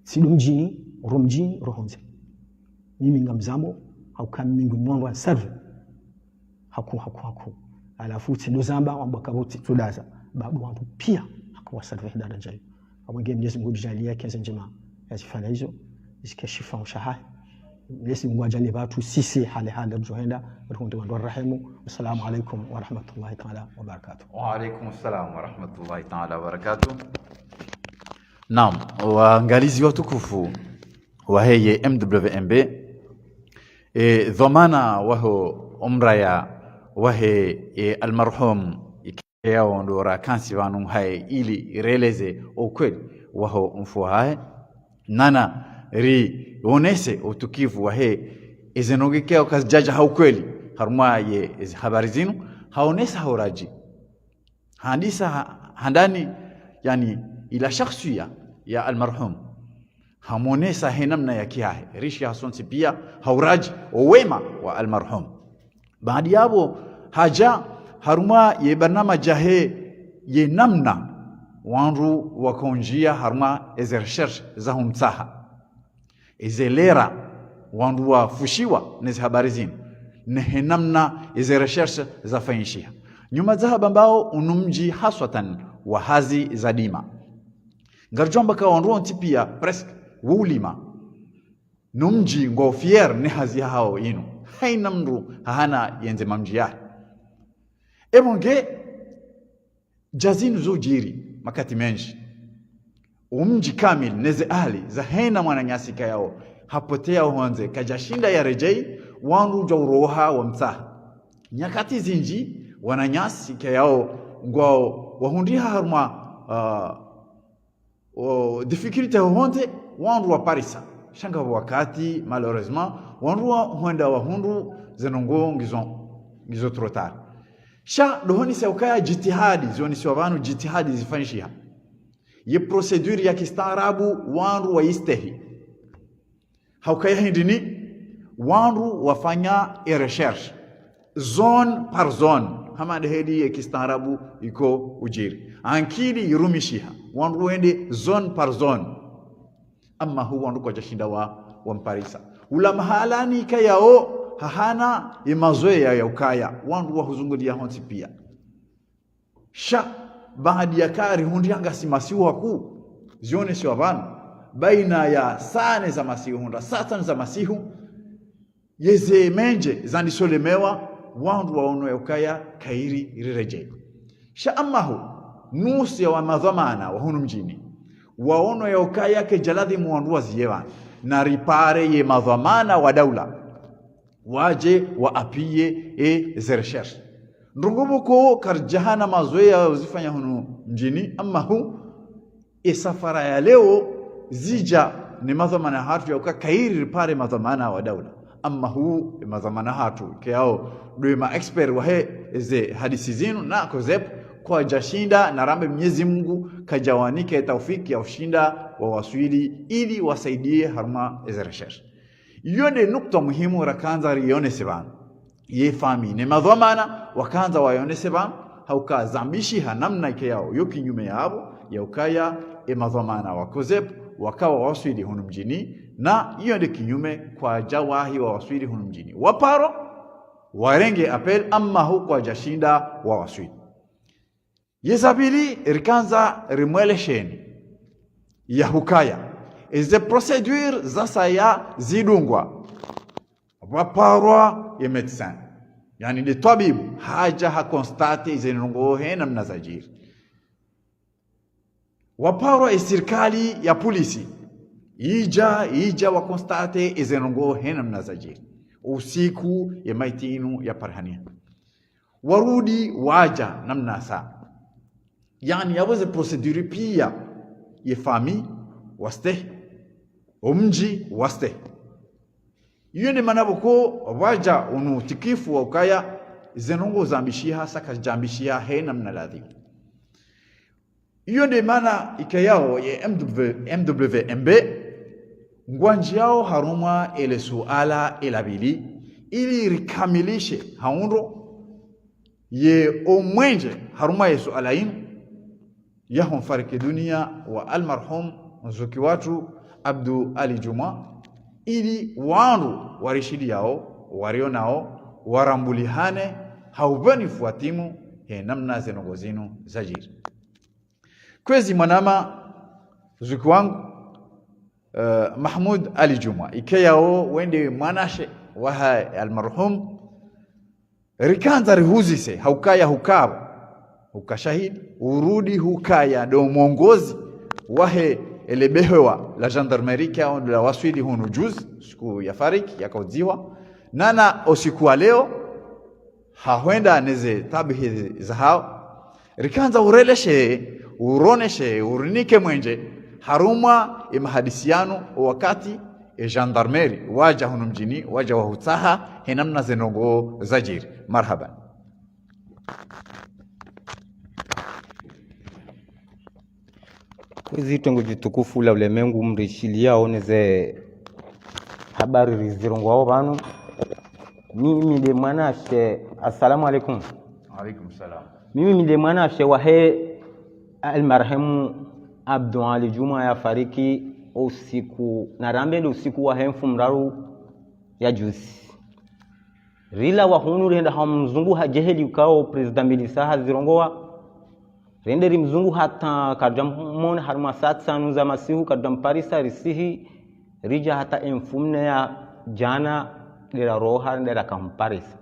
Tsi ndo mdjini, ro mdjini, ro hondze. Mimi ngamzambo, hauka mimi ngu mwangu wa serve. Haku, haku, haku. Halafu tsi ndo zamba, wamba kapvo tsi tsudaza. Babu wangu pia, haku wa serve daraja iyo. Apvo nge Mwenyezi Mungu adjaanlie ke ze ndjema yazifanya izo, zike shifa ushahahe. Mwenyezi Mungu adjaanlie pvatru sisi hale hale ridjohenda, rihundre wandru wa rahemu. Assalamu alaikum wa rahmatullahi ta'ala wa barakatuh. Wa alaikum salam wa rahmatullahi ta'ala wa barakatuh. Naam, waangalizi watukufu wahe ye M W M B, e, dhwamana waho omraya wahe, e, almarhum, yao ndo rakantsi pvanu haye ili releze ukweli waho mfu hahe. Nana rionese utukivu wahe eze ndrongoo ikao kazidjadja ha ukweli harumwa ye ezi habari zinu, haonesa ha uradji. Handisa ha-, handani, yani, ila shakhsiya ya almarhum. Hamonesa he namna ya kihahe. Rishi hasontsi pia ha uradji owema wa almarhum. Baada yapvo, hadja harumwa ye barnamaji yahe ye namna wandru wakondjia harumwa eze recherche za humtsaha. Eze lera wandru wafushiwa neze habari zinu. Nehe namna eze recherche zafanyishiha. Nyuma za hamba mbao unu mdji haswatan wa hazi za dima. Ngaridjo amba ka wandru wontsi pia presque wo ulima. No mdji ngwao fier ne hazi yahao inu. Haina mndru hahana yendze mamdji yahe. Epvo nge dja zinu zodjiri makati mendji. Umdji kamili neze ahali za hena mwananyasi kayao hapotea uhondze kadjashinda yaredjei, wandru udja uroha wamtsaha. Nyakati zindji wananyasi kayao ngwao wahundriha harumwa, ah, o, difficulté hohondze, wandru waparisa. Sha ngapvo wakati, malheureusement, wandru wa, hwenda wahundru ze ndrongoo ngizo, ngizo trop tard. Sha ndo honesa ukaya jitihadi, zionesiwa pvanu jitihadi zifanyishiha. Ye procédure ya kistaarabu, wandru wayistehi. Haukaya hindri ni, wandru wafanya e recherche. Zone par zone. Hama ndeheli ye kistaarabu iko udjiri. Ankili irumishiha. Wandru wende zone par zone. Amma hu wandru kwadjashinda wa, wamparisa. Ula mahalani kayao hahana ye mazoea ya ukaya. Wandru wahuzunguliya hontsi pia. Sha, baada yaka rihundriha ngasi masihu hakuu, zionesiwa pvanu, baina ya saa nne za masihu, hunda saa tsanu za masihu, yeze mendje zandiso lemewa, wandru waono ya ukaya kayiri iriredjei. Sha amma hu, nusu ya wamadhwamana wa hunu mdjini, waono ya ukaya kedja ladhimu wandru waziye pvanu. Na ripare ye madhwamana wa daula wadje wa appuyer e ze recherche. Ndrongoo pvoko karidjahana mazoweya ya uzifanya hunu mdjini, amma hu e safara ya leo zidja ne madhwamana hatru ya uka kayiri ripare madhwamana wa daula. Amma hu e madhwamana hatru, ikao ndo ma expert wahe ze hadisi zinu na COSEP, kwadjashinda na rambe Mnyezi Mungu kadjawanike taufiki ya ushinda wawaswili ili wasaidie harumwa e ze recherche. Iyo nde nukta muhimu rakandza riyonese pvanu. Ye famille ne madhwamana wakandza wayonese pvanu, ha uka zambishiha namna ikao yo kinyume yapvo, ya ukaya e madhwamana wa COSEP waka wawaswili hunu mdjini, na iyo nde kinyume, kwadjawahi wawaswili hunu mdjini. Waparwa, warenge appel, amma hu kwadjashinda wawaswili. Ye za pvili, rikandza rimwelesheni ya hukaya e ze procédure zasaya zidungwa. Pvaparwa ye médecin, yaani nde twabibu, hadja ha constater e ze ndrongoo he namna zadjiri. Waparwa e sirikali ya polisi, idja, idja wa constater e ze ndrongoo he namna zadjiri. Usiku ye maiti inu yaparihaniha. Warudi wadja namna sa. Yaani yapvo ze procédure pia, ye famille wastehi, o mdji wastehi. Iyo nde mana pvoko pvwadja unu utikifu wa ukaya ze ndrongoo zambishiha sa kazidjambishiha he namna ladhimu. Iyo nde mana ikao ye M W, M W M B ngwandjiyao harumwa ele suala ela pvili, ili rikamilishe ha undro ye o mwenje harumwa ye suala inu, yaho mfariki dunia wa almarhum mzuki watru Abdu Ali Djumwa, ili wandru warishiliyao, warionao, warambulihane ha upvenifu wa timu he namna ze ndrongoo zinu zadjiri. Kwezi mwanama, mzuki wangu, eh, Mahmoud Ali Djumwa, ikao wende mwanashe waha almarhum, rikandza rihuzise ha ukaya hukapvo, huka shahidi, urudi hukaya ndo mwongozi wahe ele behewa la gendarmerie ikao ndo lawaswili hunu juzi, siku yafariki, yakaudzihwa, nana o usiku wa leo, ha hwenda ne ze tabihi zahao. Rikandza ureleshe, uroneshe, urinike mwenje harumwa e mahadisi yanu, o wakati e gendarmerie wadja hunu mdjini, wadja wahutsaha he namna ze ndrongoo zadjiri. Marhaban. Kwezi twengo djitukufu la ulemengu mrishiliyao ne ze habari rizirongoao pvanu. Mimi nde mwanashe, assalamu alaikum. Alaikum salam. Mimi nde mwanashe wahe almarhemu Abdu Ali Djumwa yafariki usiku, na rambe nde usiku wahe mfumoraru ya juzi. Rilawa hunu rihenda ha mzunguha djeheli ukao président Milisa hazirongoa. Rende rimzunguha hata karidjamona harumwa saa tsanu za masihu karidjamparisa risihi, ridja hata e mfumone ya djana nde raroha nde rakamparisa.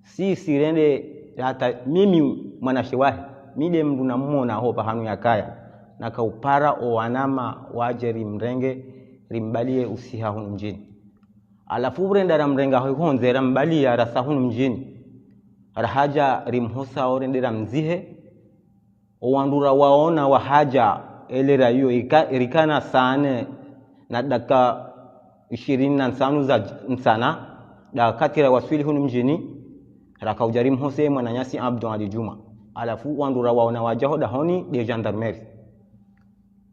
Si, si rende hata mimi mwanashe wahe, mi nde mndru nammona ho pvahanu yakaya, nakaupara o wanama wadje rimrenge, rimbaliye usiha hunu mdjini. Halafu rende ramrenga ho hondze rambaliya rasa hunu mdjini. Rahadja rimhosa o rende ramzihe. O wandru rawaona wahadja elera iyo ika-, irikana saa nne na dakika ishirini na ntsanu za j-, ntsana, nda wakati rawaswili hunu mdjini, rakaudja rimhose mwananyasi Abdu Ali Djumwa. Halafu wandru rawaona wadja ho dahoni nde gendarmerie.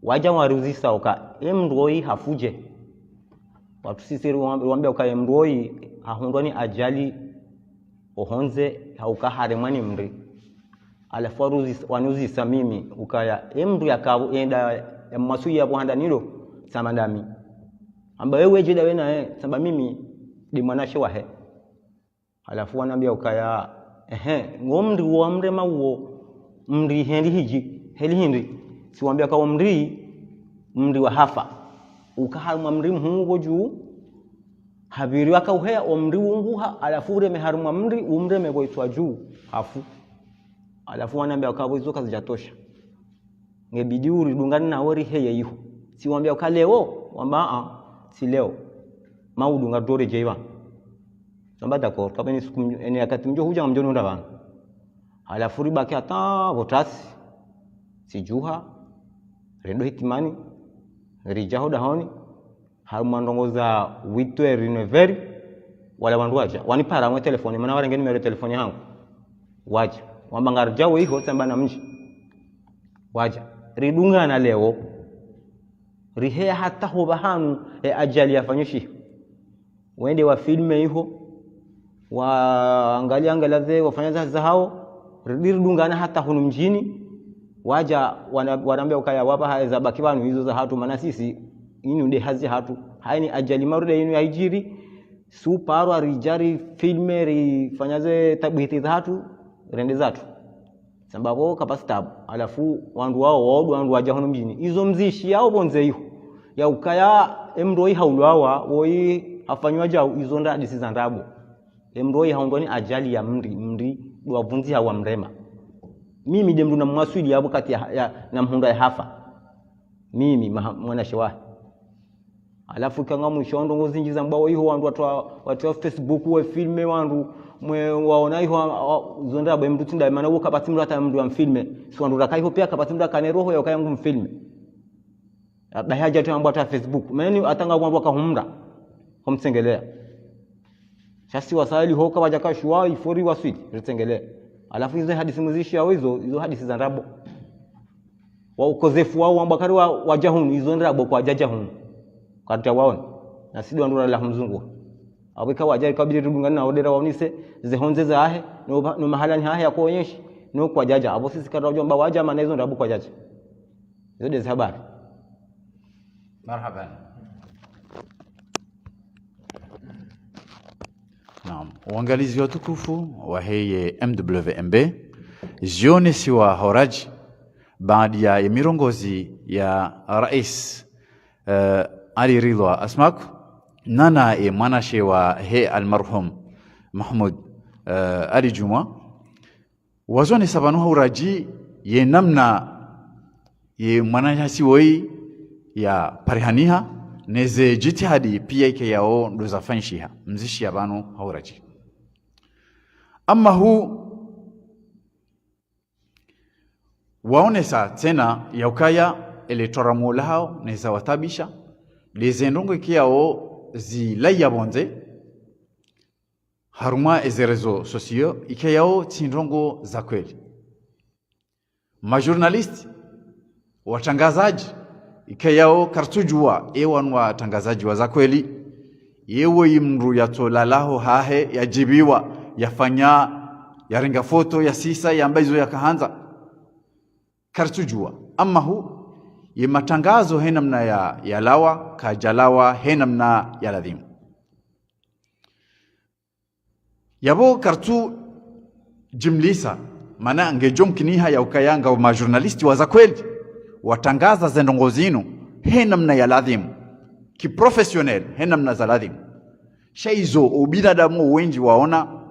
Wadja waruzisa uka, e mndru oyi hafu dje? Watru sisi riwa-, riwambia uka e mndru oyi hahundrwa ni ajali ohondze ha uka haremwa ni mri. Halafu waruzis-, wanuzisa mimi ukaya, e mndru yaka-, yenda ya mwasuyi yapvo handa nilo, tsamba ndami. Amba wewe dje ndawe naye, tsamba mimi nde mwanashe wahe. Halafu wanambia ukaya, ehe, ngo mri wamrema uwo, mri heli hidji, heli hindri. Siwambia ka o mri, mri wa hafa. Uka harumwa mri mhuu pvo dju, hapviri waka uheya o mri unguha, halafu ureme harumwa mri, umreme pvo itswa dju, hafu. Halafu wanambia uka pvo izo kazidjatosha. Ngebidi uridungane nawo riheye iho. Si wambia uka leo, wamba a, si leo. Maudu ngaridjo redjei pvanu. Wamba d'accord, kapveni siku mdjo, ene wakati mdjo hudja ngamdjo nihundra pvanu. Halafu ribaki hata pvo tasi. Si djuha, rendo hitimani, ridja ho dahoni, harumwa ndrongoo za huit heures, neuf heures, wala wandru wadja. Wanipara mwe telefoni, mana warenge numéro telefoni hangu. Wadja. Wamba ngaridjao iho, tsamba na mdji. Wadja. Ridungana leo. Riheya hata ho pvahanu, e ajali yafanyishiha. Wende wafilme iho, waangalia angalia ze, wafanya za hazi zahao, ri-, ridungana hata hunu mdjini, wadja wana-, wanambia ukaya wapvaha eza baki pvanu izo zahatru, mana sisi, inu nde hazi yahatru. Haini ajali marude inu yahidjiri, si uparwa ridja rifilme, rifanya ze tabuhiti zahatru, rende zatru. Samba pvo kapvatsi tabu. Halafu wandru wao, wao ndo wandru wadja hunu mdjini. Izo mzishiyao pvondze iho. Ya ukaya emdru oyi haulwawa, woyi hafanywa djau, izo nda hadisi za ndrabo. Emdru oyi haundrwa ni ajali ya mri, mri, ndo wavundziha wamrema. Mimi nde mdru namwaswili ya wakati ya, ya, namhundra yahafa. Mimi, maha-, mwanashe wahe. Halafu ika ngamwisho ndrongoo zindji zambwao iho wandru watru wa, watru wa Facebook wefilme wandru mwe waona iho wa, wa, zo ndrabo emdru tsi ndrabo mana wo kapvatsi mdru hata mdru yamfilme. Si wandru raka iho pia kapvatsi mdru yakane roho ya ukaya ngumfilme. Bahi hadja tu yambwa hata Facebook. Mana ni hata ngapvo wandru wakahumra. Homtsengelea. Sha si waswili ho kapvadja kashuwa ifori waswili. Ritsengelea. Halafu izo hadisi mzishiyao izo, izo hadisi za ndrabo. Wa ukozefu wao wamba kari wa, wadja hunu, izo ndrabo kwadjadja hunu. Karidja waona. Na si ndo wandru ralaha mzungu. Apvo ika wadja ikabidi ridungane na wo ndera waonese, ze hondze zahe, no ba-, no mahalani hahe ya kuonyeshi, no kwadjadja. Apvo sisi karidja udjo amba wadja, mana izo ndrabo kwadjadja. Izo nde ze habari. Marhaban. Naam, waangalizi watukufu wahe ye M W M B, zionesiwa horaji, baada ya mirongozi ya Rais, eh, Ali Ridhwa Asmak, nana ye mwanashe wahe almarhum Mahmoud, eh, Ali Djumwa, wazonesa pvanu ha uraji ye namna ye mwananyasi woyi yaparihaniha, neze jitihadi pia ikayao ndo zafanyishiha. Mzishiya pvanu ha uraji. Amma hu waonesa tsena ya ukaya ele twaramwo lahao neza watabisha, ndeze ndrongoo ikayao zilaya pvondze, harumwa eze réseaux sociaux, ikayao tsi ndrongoo za kweli. Ma journalistes, watrangazadji, ikayao karitsudjuwa, e wanu watrangazadji wa za kweli, ye woyi mndru yatsolala ho hahe, yadjibiwa, yafanya, yarenga foto, yasisa, yamba izo yakahandza. Karitsudjuwa. Amma hu, ye matrangazo he namna ya, yalawa, kayadjalawa he namna ya ladhimu. Yapvo karitsu jimlisa, mana ngedjo mkiniha ya ukaya ngapvo ma journalistes wa za kweli, watrangaza ze ndrongoo zinu, he namna ya ladhimu, ki professionnel, he namna za ladhimu. Sha izo, o binadamu wendji waona,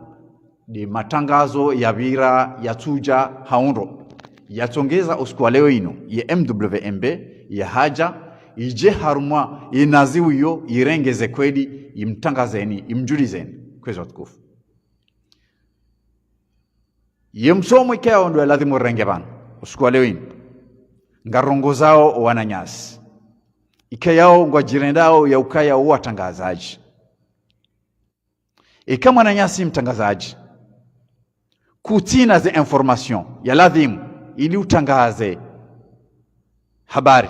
nde matrangazo yapvira, yatsudja, ha undro. Yatsongeza usiku wa leo inu, ye M W M B, yahadja, idje harumwa, inaziwiyo, irenge ze kweli, imtrangazeni, imdjulizeni, kwezi watukufu. Ye msomo ikayao ndo ya ladhimu rirenge pvanu, usiku wa leo inu. Ngarongozao o wananyasi. Ikayao ngwadjirendao ya ukaya o watrangazadji. Eka mwananyasi mtrangazadji, kutsina ze information ya ladhimu ili utrangaze habari,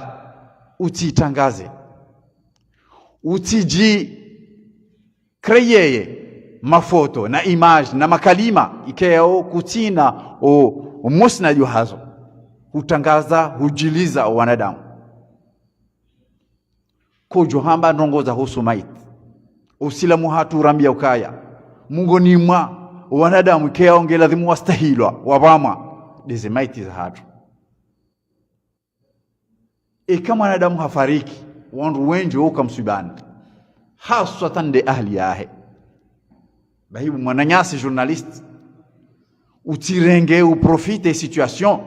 utsitrangaze. Utsidji créer mafoto na image na makalima ikayao kutsina o, o musnad wahazo. Hutrangaza, hudjiliza o wanadamu. Kodjo hamba ndrongoo za husu maiti. Usilamu hatru urambia ukaya, mongoni mwa wanadamu ikayao nge ladhimu wastahilwa, wapvamwa, ndeze maiti zahatru. Eka mwanadamu hafariki, wandru wendji wauka mswibani. Haswatan nde ahli yahe. Bahi bo mwananyasi journaliste, utsirenge uprofite situation.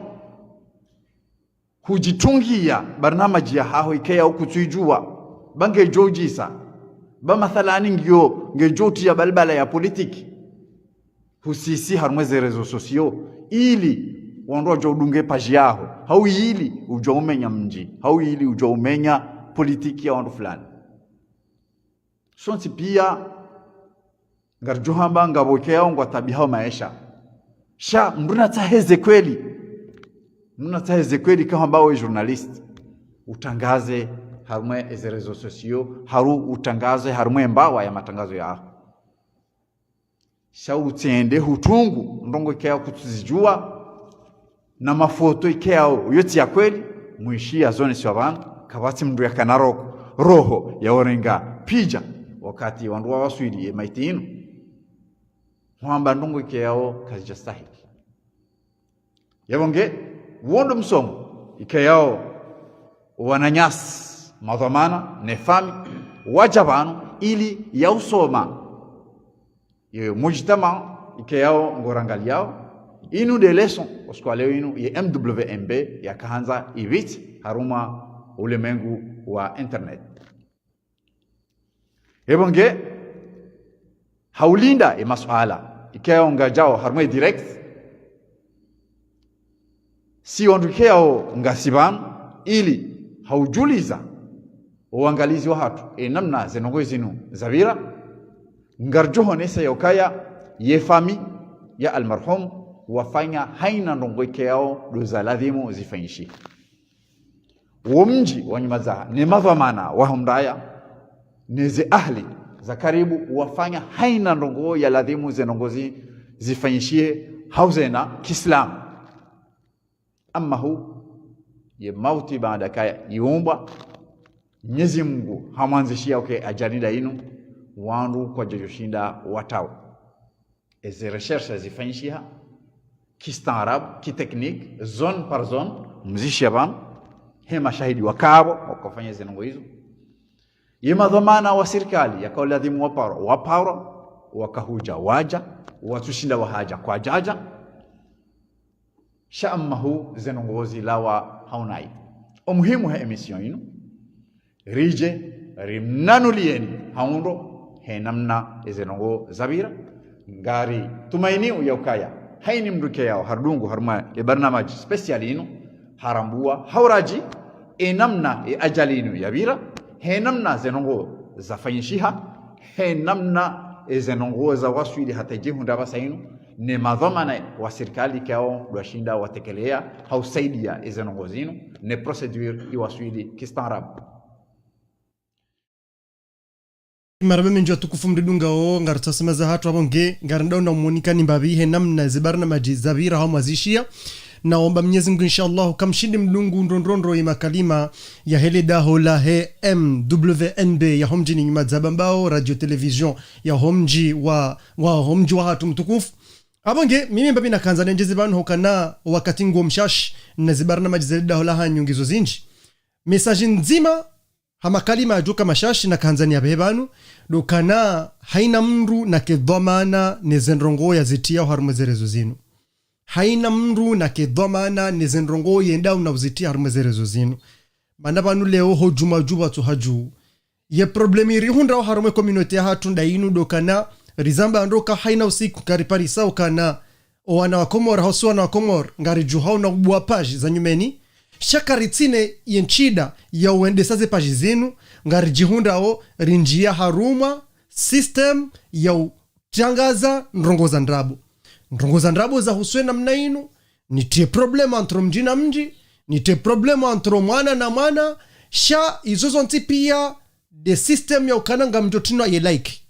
Hudjitungiya barnamaji yahaho ikayao kutsuidjuwa, ba ngedjo udjisa, ba mathalani ngiyo ngedjo utiya balbala ya politiki. Husisi harumwa ze réseaux sociaux, ili wandru wadjo udunge page yaho, hau ili udjo umenya mdji, hau ili udjo umenya politiki ya wandru fulani. Sontsi piya ngaridjo hamba ngapvo ikayao ngwatabihao maesha. Sha mdru natsahe ze kweli. Mdru natsahe ze kweli, kahamba we journaliste, utangaze harumwa eze réseaux sociaux, hau utangaze harumwa embawa ya matangazo yaho. Sha utsende hutungu ndrongo ikayao kutsuzidjuwa, na mafoto ikayao yotsi ya kweli, mwishiya zonesiwa pvanu, kapvatsi mdru yakana roho, roho ya urenga pidja, wakati wandru wawaswili ye maiti inu. Hwamba ndrongo ikayao kazidjastahili. Yapvo nge, wo ndo msomo ikayao wananyasi, madhwamana, ne fami, wadja pvanu ili ya usoma ye mujtama ikayao ngorangaliyao. Inu nde leçon, usiku wa leo inu, ye M W M B yakahandza ipvitsi harumwa ulemengu wa internet. Yapvo nge, haulinda ye masuala ikayao ngadjao harumwa ye direct, si wandru ikayao ngasi pvanu, ili haudjuliza wo wangalizi wahatru ye namna ze ndrongo zinu zapvira. Ngaridjo honesa ya ukaya ye fami ya almarhum wafanya haina ndrongo ikayao ndo za ladhimu zifanyishihe. Wo mdji wa Nyumadzaha, ne madhwamana waho mdaya, ne ze ahli za karibu, wafanya haina ndrongo ya ladhimu ze ndrongo zi, zifanyishihe, hau zena kiislamu. Amma hu, ye mauti baada kaya iumbwa, Mnyezi Mungu hamwandzishiya uke ajali nda inu, wandru kwadjadjoshinda watawe. Eze recherche zifanyishiha, kistaarabu, kitechnique, zone par zone, mzishiya pvanu, he mashahidi wakapvo, wakofanya ze ndrongo izo. Ye madhwamana wa sirikali, yakao ladhimu waparwa, waparwa, wakahudja wadja, watsushinda wahadja kwadjadja. Sha amma hu ze ndrongo zilawa haunayi. O muhimu he émission inu, ridje rimnanuliyeni haundro he namna eze ndrongo zapvira. Ngaritumainio ya ukaya haina mdru ikayao haridungu harumwa ye barnamaji spécial inu, harambuwa hau radji ye namna ye ajali inu yapvira, he namna ze ndrongo zafanyishiha, he namna eze ndrongo zawaswili hata idjihundra pvasa inu, ne madhwamana wa sirikali ikayao ndo washinda watekeleya hausaidiya eze ndrongo zinu, ne procédure iwaswili kistaarabu. Marahaba mendji watukufu mridungao, ngaritsaha semaza hatru yapvo nge, ngarendao na umonikani mbapvi he namna ze barnamaji zapvira hau mwazishiya. Naomba Mnyezi Mungu, inshallah, kamshindi mdungu ndrondrondro ye makalima yahe le daho lahe M W N B yaho mdjini Nyumadzaha Bambao, radio télévision yaho mdji wa, waho mdji wahatru mtukufu. Yapvo nge, mimi mbapvi nakandza nendjeze pvanu hukana wakati nguwo mshashi, na ze barnamaji ze le daho lahanyu ngizo zindji. Message ndzima, ha makalima yadjoka mashashi nakandza niyapvehe pvanu, ndo ukana haina mdru nake dhwamana ne ze ndrongo yazitiyao harumwa ze réseaux zinu. Haina mdru nake dhwamana ne ze ndrongo yendao na uzitiya harumwa ze réseaux zinu. Mana pvanu leo ho djumwa djuu pvatsu hadjuu. Ye problème irihundrao harumwa ye communauté yahatru nda inu ndo ukana, rizamba ndo uka haina usiku, kariparisa ukana, o wana wa Komori, hausi wana wa Komori, ngaridjuhao na ubuwa page za nyumeni. Sha karitsina ye ntsida ya uendesa ze page zinu, ngaridjihundrao rindjiya harumwa système ya utrangaza ndrongo za ndrabo. Ndrongo za ndrabo zahusu ye namna inu, nitriye problème entre mdji na mdji, nitriye problème entre mwana na mwana, sha izo zontsi piya nde système ya ukana ngamdjotriniwa ye like.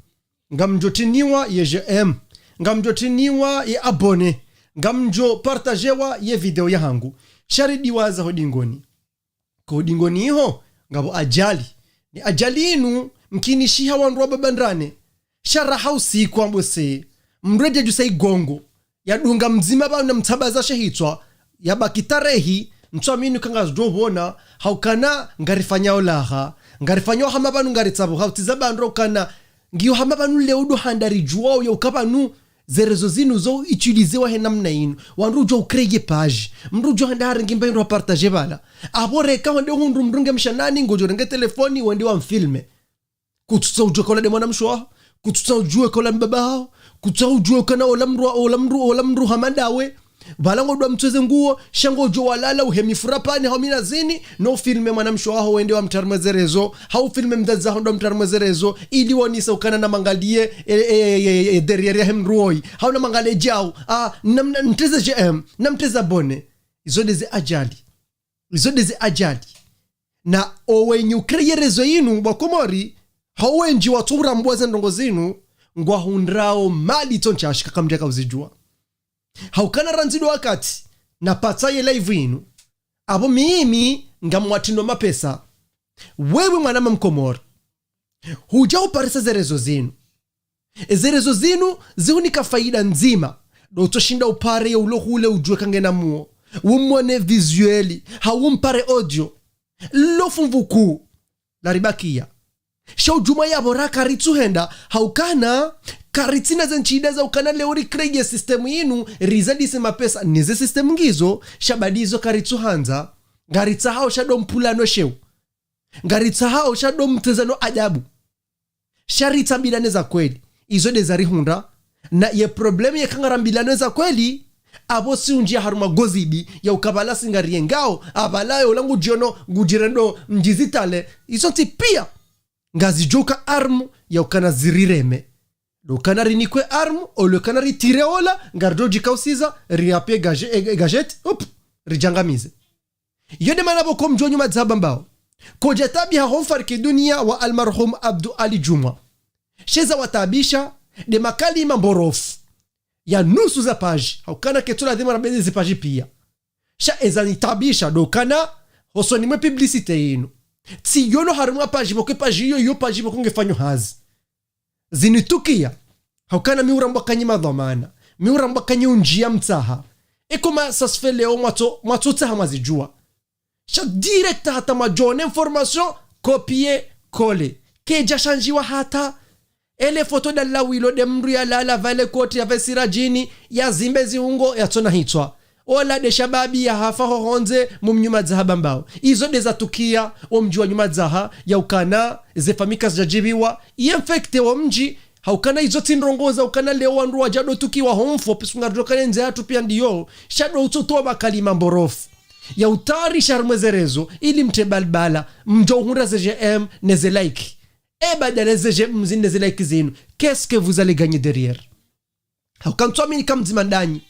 Ngamdjotriniwa ye j'aime, ngamdjotriniwa ye abonné, ngamdjopartagewa ye video yahangu. Sha ridiwaza ho dingoni. Ko dingoni iho, ngapvo ajali. Ne ajali inu, mkinishiha wandru wa babandrane. Sha raha usiku ambose, mdru yadjadjusa igongo, yadunga mdzima pvanu na mtsabaza she hitswa, yabaki tarehi, ntswa minu kangazidjo pvona, haukana ngarifanyao laha, ngarifanyao hama pvanu ngaritsapvo, hautiza bandro ukana, ngiyo hama pvanu leo ndo handa ridjuwao ya uka pvanu, Ze réseaux zinu zo utilisewa he namna inu. Wandru udjo ucréer page. Mndru udjo handa harenge mba hindru hapartager pvala. Apvo reka wende hundru mndru nge mshanani, ngodjo renge telefoni, wende wamfilme. Kutsutsaha udjuwe ka ola nde mwanamshe waho, kutsutsaha udjuwe ka ola mbaba haho, kutsutsaha udjuwe kana ola mndru, ola mndru, ola mndru hama ndawe. Pvala ngodjo wamtweze nguo, sha ngodjo walala uhemi furapvani hau minazini, no ufilme mwanamshe waho wende wamtria harumwa ze réseaux, hau ufilme mdzadze haho ndo wamtria harumwa ze réseaux, ili wonese ukana namangaliye, e, e, e, e, e, derrière yahe mndru woyi, hau namangaliye djau, a, nam-, na-, mteze j'aime, namteze abonné. Izo nde ze ajali. Izo nde ze ajali. Na owenyi ucréer réseau inu, bo Wakomori, hau wendji watsu urambwa ze ndrongo zinu, ngwahundrao mali tso ntsashi kaka mndru yaka uzidjuwa. Haukana randzi ndo wakati napatsa ye live inu, apvo mimi ngamwatrino mapesa. Wewe mwanama Mkomori, hudja uparisa ze réseaux zinu. Ze réseaux zinu zihunika faida ndzima. Ndo utsoshinda upare ye ulo hule udjuwe ka ngena muo, umwone visuel, hau umpare audio. Lo fumvu kuu laribakia. Sha udjuma yapvo raka ritsuhenda, haukana karitsina ze ntsida za ukana leo ricréer système inu, rizalise mapesa, ne ze système ngizo, sha badi izo karitsuhandza, ngaritsahao sha ndo mpvulano sheo. Ngaritsahao sha ndo mtezano ajabu. Sha ritsambilane za kweli. Izo nde zarihundra. Na ye problème yeka ngarambilano za kweli, apvo si undjia harumwa gozibi, ya uka pvala si ngariyengao, apvala yo ola ngudjiono, ngudjirendo mdjizitale, izo ntsi pia ngazidjo uka arme ya ukana zirireme. Ndo ukana rinikwe arme, ole ukana ritire ola, ngaridjo djikausiza, riape gaje-, e, e, gazeti, hop, ridjangamize. Iyo nde mana pvoko mdji wa Nyumadzaha Bambao kodja taabiha ho mfariki dunia wa almarhum Abdu Ali Djumwa. She za wataabisha nde makalima mborofu ya nusu za page, haukana ketsu ladhima rabeze ze page pia. Sha eza nitaabisha ndo ukana hosoni mwe publicité inu, tsiyono harumwa page pvoko page iyo, iyo page pvoko ngefanyo hazi. Zinitukia, haukana mi urambwa kanyi madhwamana, mi urambwa kanyi undjia mtsaha. Eka ma ça se fait leo mwatso, mwatsotsaha mwazidjuwa. Sha direct hata mwadjo ona information, copier, coller. Kedja shandjiwa hata. Ele foto ndalawilo nde mndru yalala pvale koti yapvesira djini, yazimbe ziungo, yatsona hitswa. Ola nde shababi yahafa hohondze mumdji wa Nyumadzaha Bambao. Izo nde zatukia omdji wa Nyumadzaha, ya ukana ze famille kazidjadjibiwa, i infecté omdji, haukana izo tsi ndrongo za ukana leo wandru wadja ndo tukiwa ho mfo, puisque ngaridjo ukana ndze hatru pia ndiyo, sha ndo utsotowa makalima mborofu ya utayarisha harumwa ze réseaux, ili mtre balbala, mdjo uhundra ze j'aime ne ze like. E badala ze j'aime zinu ne ze like zinu, qu'est-ce que vous allez gagner derrière? Hauka ntswamini ka mdzima ndanyi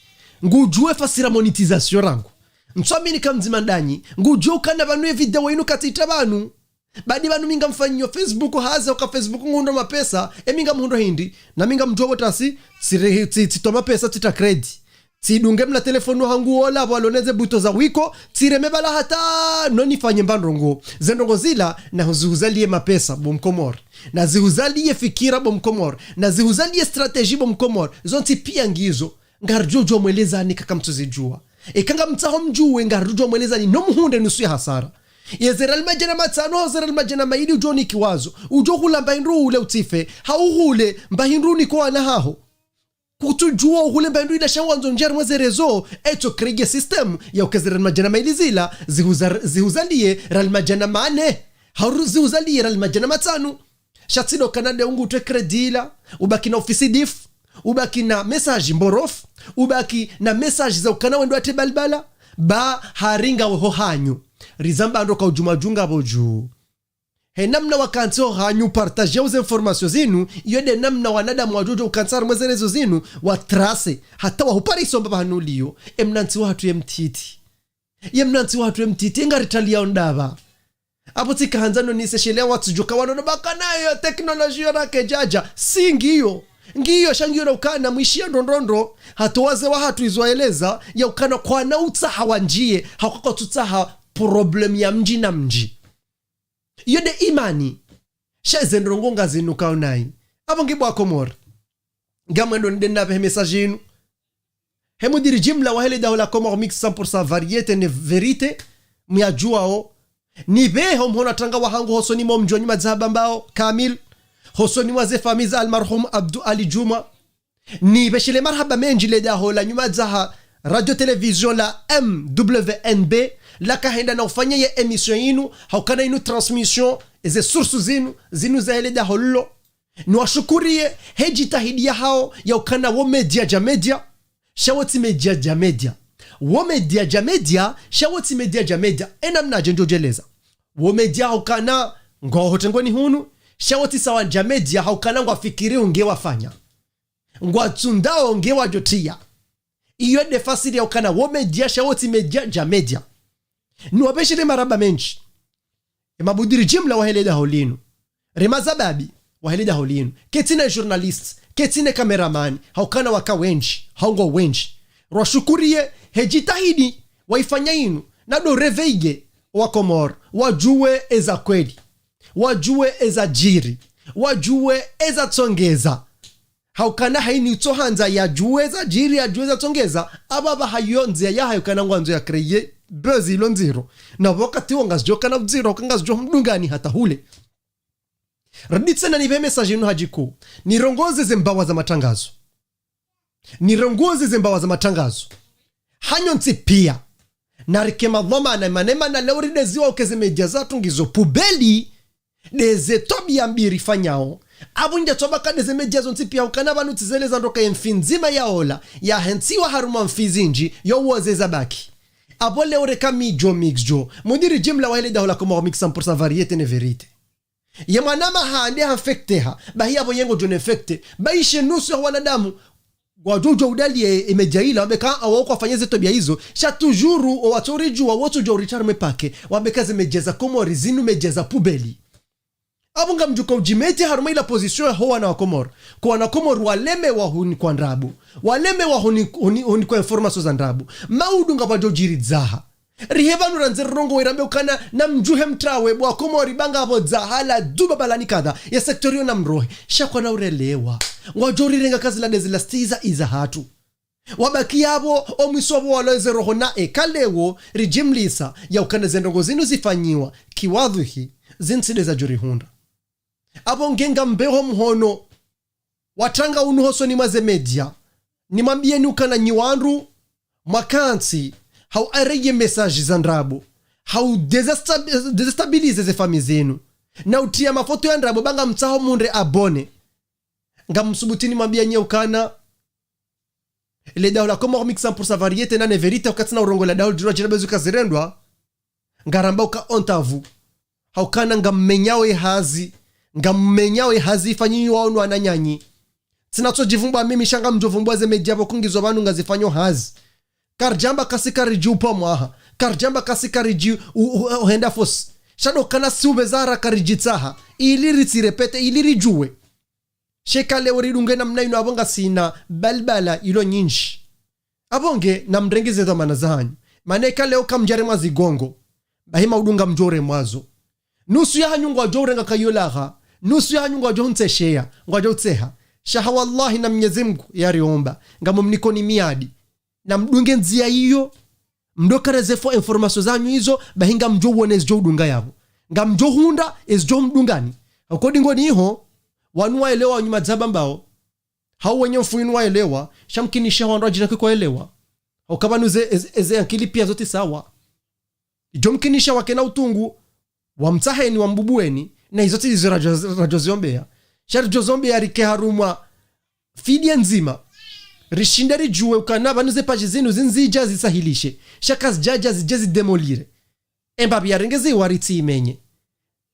ngudjuwe fasira monétisation rangu. Ntswamini ka mdzima ndanyi ngudjuwe ukana pvanu ye video inu katsitra pvanu. Badi pvanu mi ngamfanyo Facebook hazi, hauka Facebook nguhundro mapesa, e mi ngamhundro hindri, na mi ngamdjuwa pvo tasi, tsire-, tsi-, tsitowa mapesa, tsitra crédit. Tsidunge mna telefoni hangu ola, pvwalo ne ze buto za wiko, tsireme pvala hata no nifanye mba ndrongo. Ze ndrongo zila, na zihuzalie mapesa, bo Mkomori. Na zihuzalie fikira, bo Mkomori. Na zihuzalie stratégie, bo Mkomori. Zontsi pia ngizo. Ngaridjo djuwa mwelezani kaka mtsuzidjuwa. Eka ngamtsaho mdjuwe, ngaridjo djuwa mwelezani no muhundre nusu ya hasara. Ye ze riali madjana matsanu, ze riali madjana mayili udjo nikiwazo. Udjo hula mba hindru ule utsife. Hau hule mba hindru nike wana haho. Kutsudjuwa uhule mba hindru ila sha wandzo ndjia harumwa ze réseaux, etso créer système ya uka ze riali madjana mayili zila, zihuza-, zihuzalie riali madjana mane. Hau zihuzalie riali madjana matsanu. Sha tsi ndo ukana nde ungutre crédit ila, ubaki na ofisi difu, ubaki na message mborofu, ubaki na message za ukana wendo watre balbala, ba hari ngawe ho hanyu. Rizamba ndo ka udjuma djunga pvo dju. He namna wakantsi ho hanyu partager ze information zinu, iyo nde namna wanadamu wadjo djo ukantsi harumwa ze réseaux zinu, watrace, hata wahuparisa omba pvahanu uliyo, e mnantsi wahatru ye mtiti. Ye mnantsi wahatru ye mtiti, ngaritaliao ndapvi? Apvo tsika handza no nise shelea watsudjuka wano no baka nayo technologie yo rake djadja. Si ngiyo. Ngiyo sha ngiyo na ukana mwishiya ndrondrondro. Hata wazee wahatru izo waeleza, ya ukana kwana utsaha wandjiye, hauka kwatsutsaha problème ya mdji na mdji. Iyo nde imani. Sha ze ndrongo ngazinukao nayi. Apvo ngi bo Wakomori. Ngamwendo nde napve he message inu. He mudiri jimla wahe le daho la Comores Mix cent pour cent variété ne vérité, muyadjuwao. Nipvehe omhono wa tranga wahangu hosoni mwa omdji wa Nyumadzaha Bambao kamili, hosoni mwa ze famille za almarhum Abdu Ali Djumwa, Nipveshele marahaba mendji le daho la Nyumadzaha Radio Télévision la M W N B, laka henda na ufanya ye émission yinu, haukana yinu transmission, eze sources zinu, zinu zahe le daho lilo. Niwashukuriye he jitihadi yahao ya ukana wo média dja média, sha wo tsi média dja média. Wo média dja média, sha wo tsi média dja média. Ena mna dje ndjo djeleza. Wo média haukana ngwao ho tengoni hunu, sha wo tsi sawa dja média haukana ngwafikiri unge wafanya. Ngwatsundao nge wadjotiya. Iyo nde fasiri ya ukana wo média sha wo tsi média dja média. Niwapveshele marahaba mendji. E mabudiri jimla wahe le daho linu. Rema zababi wahe le daho linu. Ketsina journaliste, ketsina cameraman, haukana waka wendji, hau ngo wendji. Rwashukuriye he jitihadi waifanya yinu, na ndo réveiller wa Komori, wadjuwe eza kweli, wadjuwe eza djiri, wadjuwe eza tsongeza. Haukana hayini utso handza yadjuwe za djiri, yadjuwe za tsongeza, apvapva hayo ndzia yahayo kana ngwandzo ya créer buzz ilo ndziro. Na wakati wo ngazidjo kana ndziro, hauka ngazidjo mdungani hata hule. Ridi tsena nipve message yinu hadjiku. Nirongoze ze mbawa za matangazo. Nirongoze ze mbawa za matangazo. Hanyu ntsi piya. Narike madhwamana, mana mana leo rideziwa uke ze média zatru ngizo poubelle, ndeze twabiya mbi rifanyao. Apvo ndja tswabaka ndeze média zontsi piya haukana pvanu tsizeleza ndo ka ye mfi ndzima ya ola, ya hentsiwa harumwa mfi zindji, yo woze zabaki. Apvo leo reka mi djo mix djo. Mudiri jimla wahe le daho la Comores Mix cent pour cent variété ne vérité. Ye mwana maha nde ha infecteha, bahi apvo ye ngodjo ne infecter, bahi she nusu ya wanadamu, ngwadjo udjo udaliye e média ila, wambe ka awo kwafanya ze twabiya izo, sha toujours, owatso ridjuwa, wotso udjo uritia harumwa e paquet, wambe ka ze média za Komori, zinu média za poubelle. Apvo ngamdjo ka udjimeti harumwa ila position yaho wana wa Komori. Ko wana Komori walemewa hunikwa ndrabo. Walemewa huni, huni, hunikwa informations za ndrabo. Maudu ngapvadjo djiri dzaha. Rihe pvanu randze rirongowe rambe ukana namdjuhe mtrawe bo wa Komori ba ngapvo dzaha la duba balani kadha. Ye secteur yo namrohe. Sha kwana urelewa. Ngwadjo rirenga ka zila ndezila stiza iza hatru. Wabaki yapvo, omwiso wapvo walo eze roho na eka leo, ridjimlisa, ya ukana ze ndrongo zinu zifanyiwa, kiwadhwihi, zintsi ndeza djo rihundra. Apvo nge ngambeho mhono, watranga unu hosoni mwa ze média, nimwambiyeni ukana nyi wandru, mwakantsi, hau arrêter ye message za ndrabo, hau désestab-, déstabiliser ze famille zinu, na utiya mafoto ya ndrabo ba ngamtsaho mhundre abonné. Ngamsubutu nimwambiyeni ukana, le daho la Comores Mix cent pour cent variété na ne vérité, hauka tsina urongowa le daho lidjirwa djina bezu kazirendwa, ngaramba uka ontavu. Haukana ngammenyao ye hazi, ngammenyao ye hazi ifanyiwa unu wananyanyi. Tsina tso djivumbua mimi sha ngamdjo vumbua ze média pvo kungizo pvanu ngazifanyo hazi. Karidjamba kasi karidji upva mwaha, karidjamba kasi karidji u-, u-, uhenda fosi. Sha ndo kana si upveza hara karidjitsaha, ili ritsi répéter, ili ridjuwe. Sha eka leo ridunge namna inu apvo ngasina balbala ilo nyindji. Apvo nge namrenge ze dhwamana zahanyu. Mana eka leo kamdjaremwa zigongo, bahi maudu ngamdjo remwazo. Nusu yahanyu ngwadjo urenga kayo laha, nusu yahanyu ngwadjo huntsesheya, ngwadjo utseha. Sha ha wallahi na Mnyezi Mngu yariomba, ngamumnikoni miadi. Namdunge ndzia iyo, mdo kara ze fo informations zanyu izo, bahi ngamdjo wone ezidjo udunga yapvo. Ngamdjo hundra ezidjo mdungani. Hauka odi ngoni iho, wanu waelewa wa Nyumadzaha mbao. Hau wenye mfu inu waelewa, sha mkinisha wandru wadjina kikwaelewa. Hauka pvanu ze, eze, eze ankili piya zo tsi sawa. Idjo mkinisha wakena utungu, wamtsaheni, wambubuweni, na izo tsi izo radjo, radjo ziombeya. Sha ridjo ziombeya rike harumwa fidiya ndzima. Rishinde ridjuwe ukana pvanu ze page zinu zindzidja zisahilishe. Sha kazidjadja zidje zidémolir. Embapvi yarengeziwa ritsi imenye.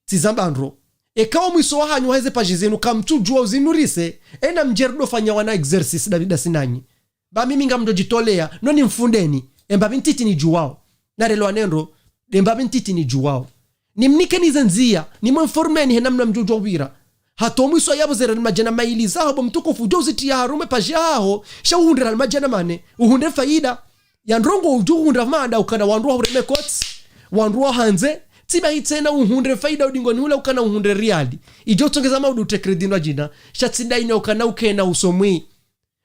Tsi zamba ndro. Eka omwiso wahanyu wahe ze page zinu kamtsudjuwa uzinurise, ena mdje ridofanya wana exercice Davida sinanyi. Ba mimi ngamdjo djitoleya, no nimfundeni, embapvi ntiti nidjuwao. Narelewane ndro, embapvi ntiti nidjuwao. Nimnikeni ze ndzia, nimwinformeni he namna mdjo djuwa upvira. Hata omwiso yapvo zera ni madjana mayili zaho bo mtukufu, udjo uzitiya harumwa e page yaho, sha uhundre ra ni madjana mane, uhundre faida. Ya ndrongo udjo hundra mada ukana wandru wahureme kotsi, wandru wahandze, tsi bahi tsena uhundre faida udi ngoni hula ukana uhundre riali. Idjo utsongeza maudu utre crédit ndo djina, sha tsi daina ukana ukena usomwi,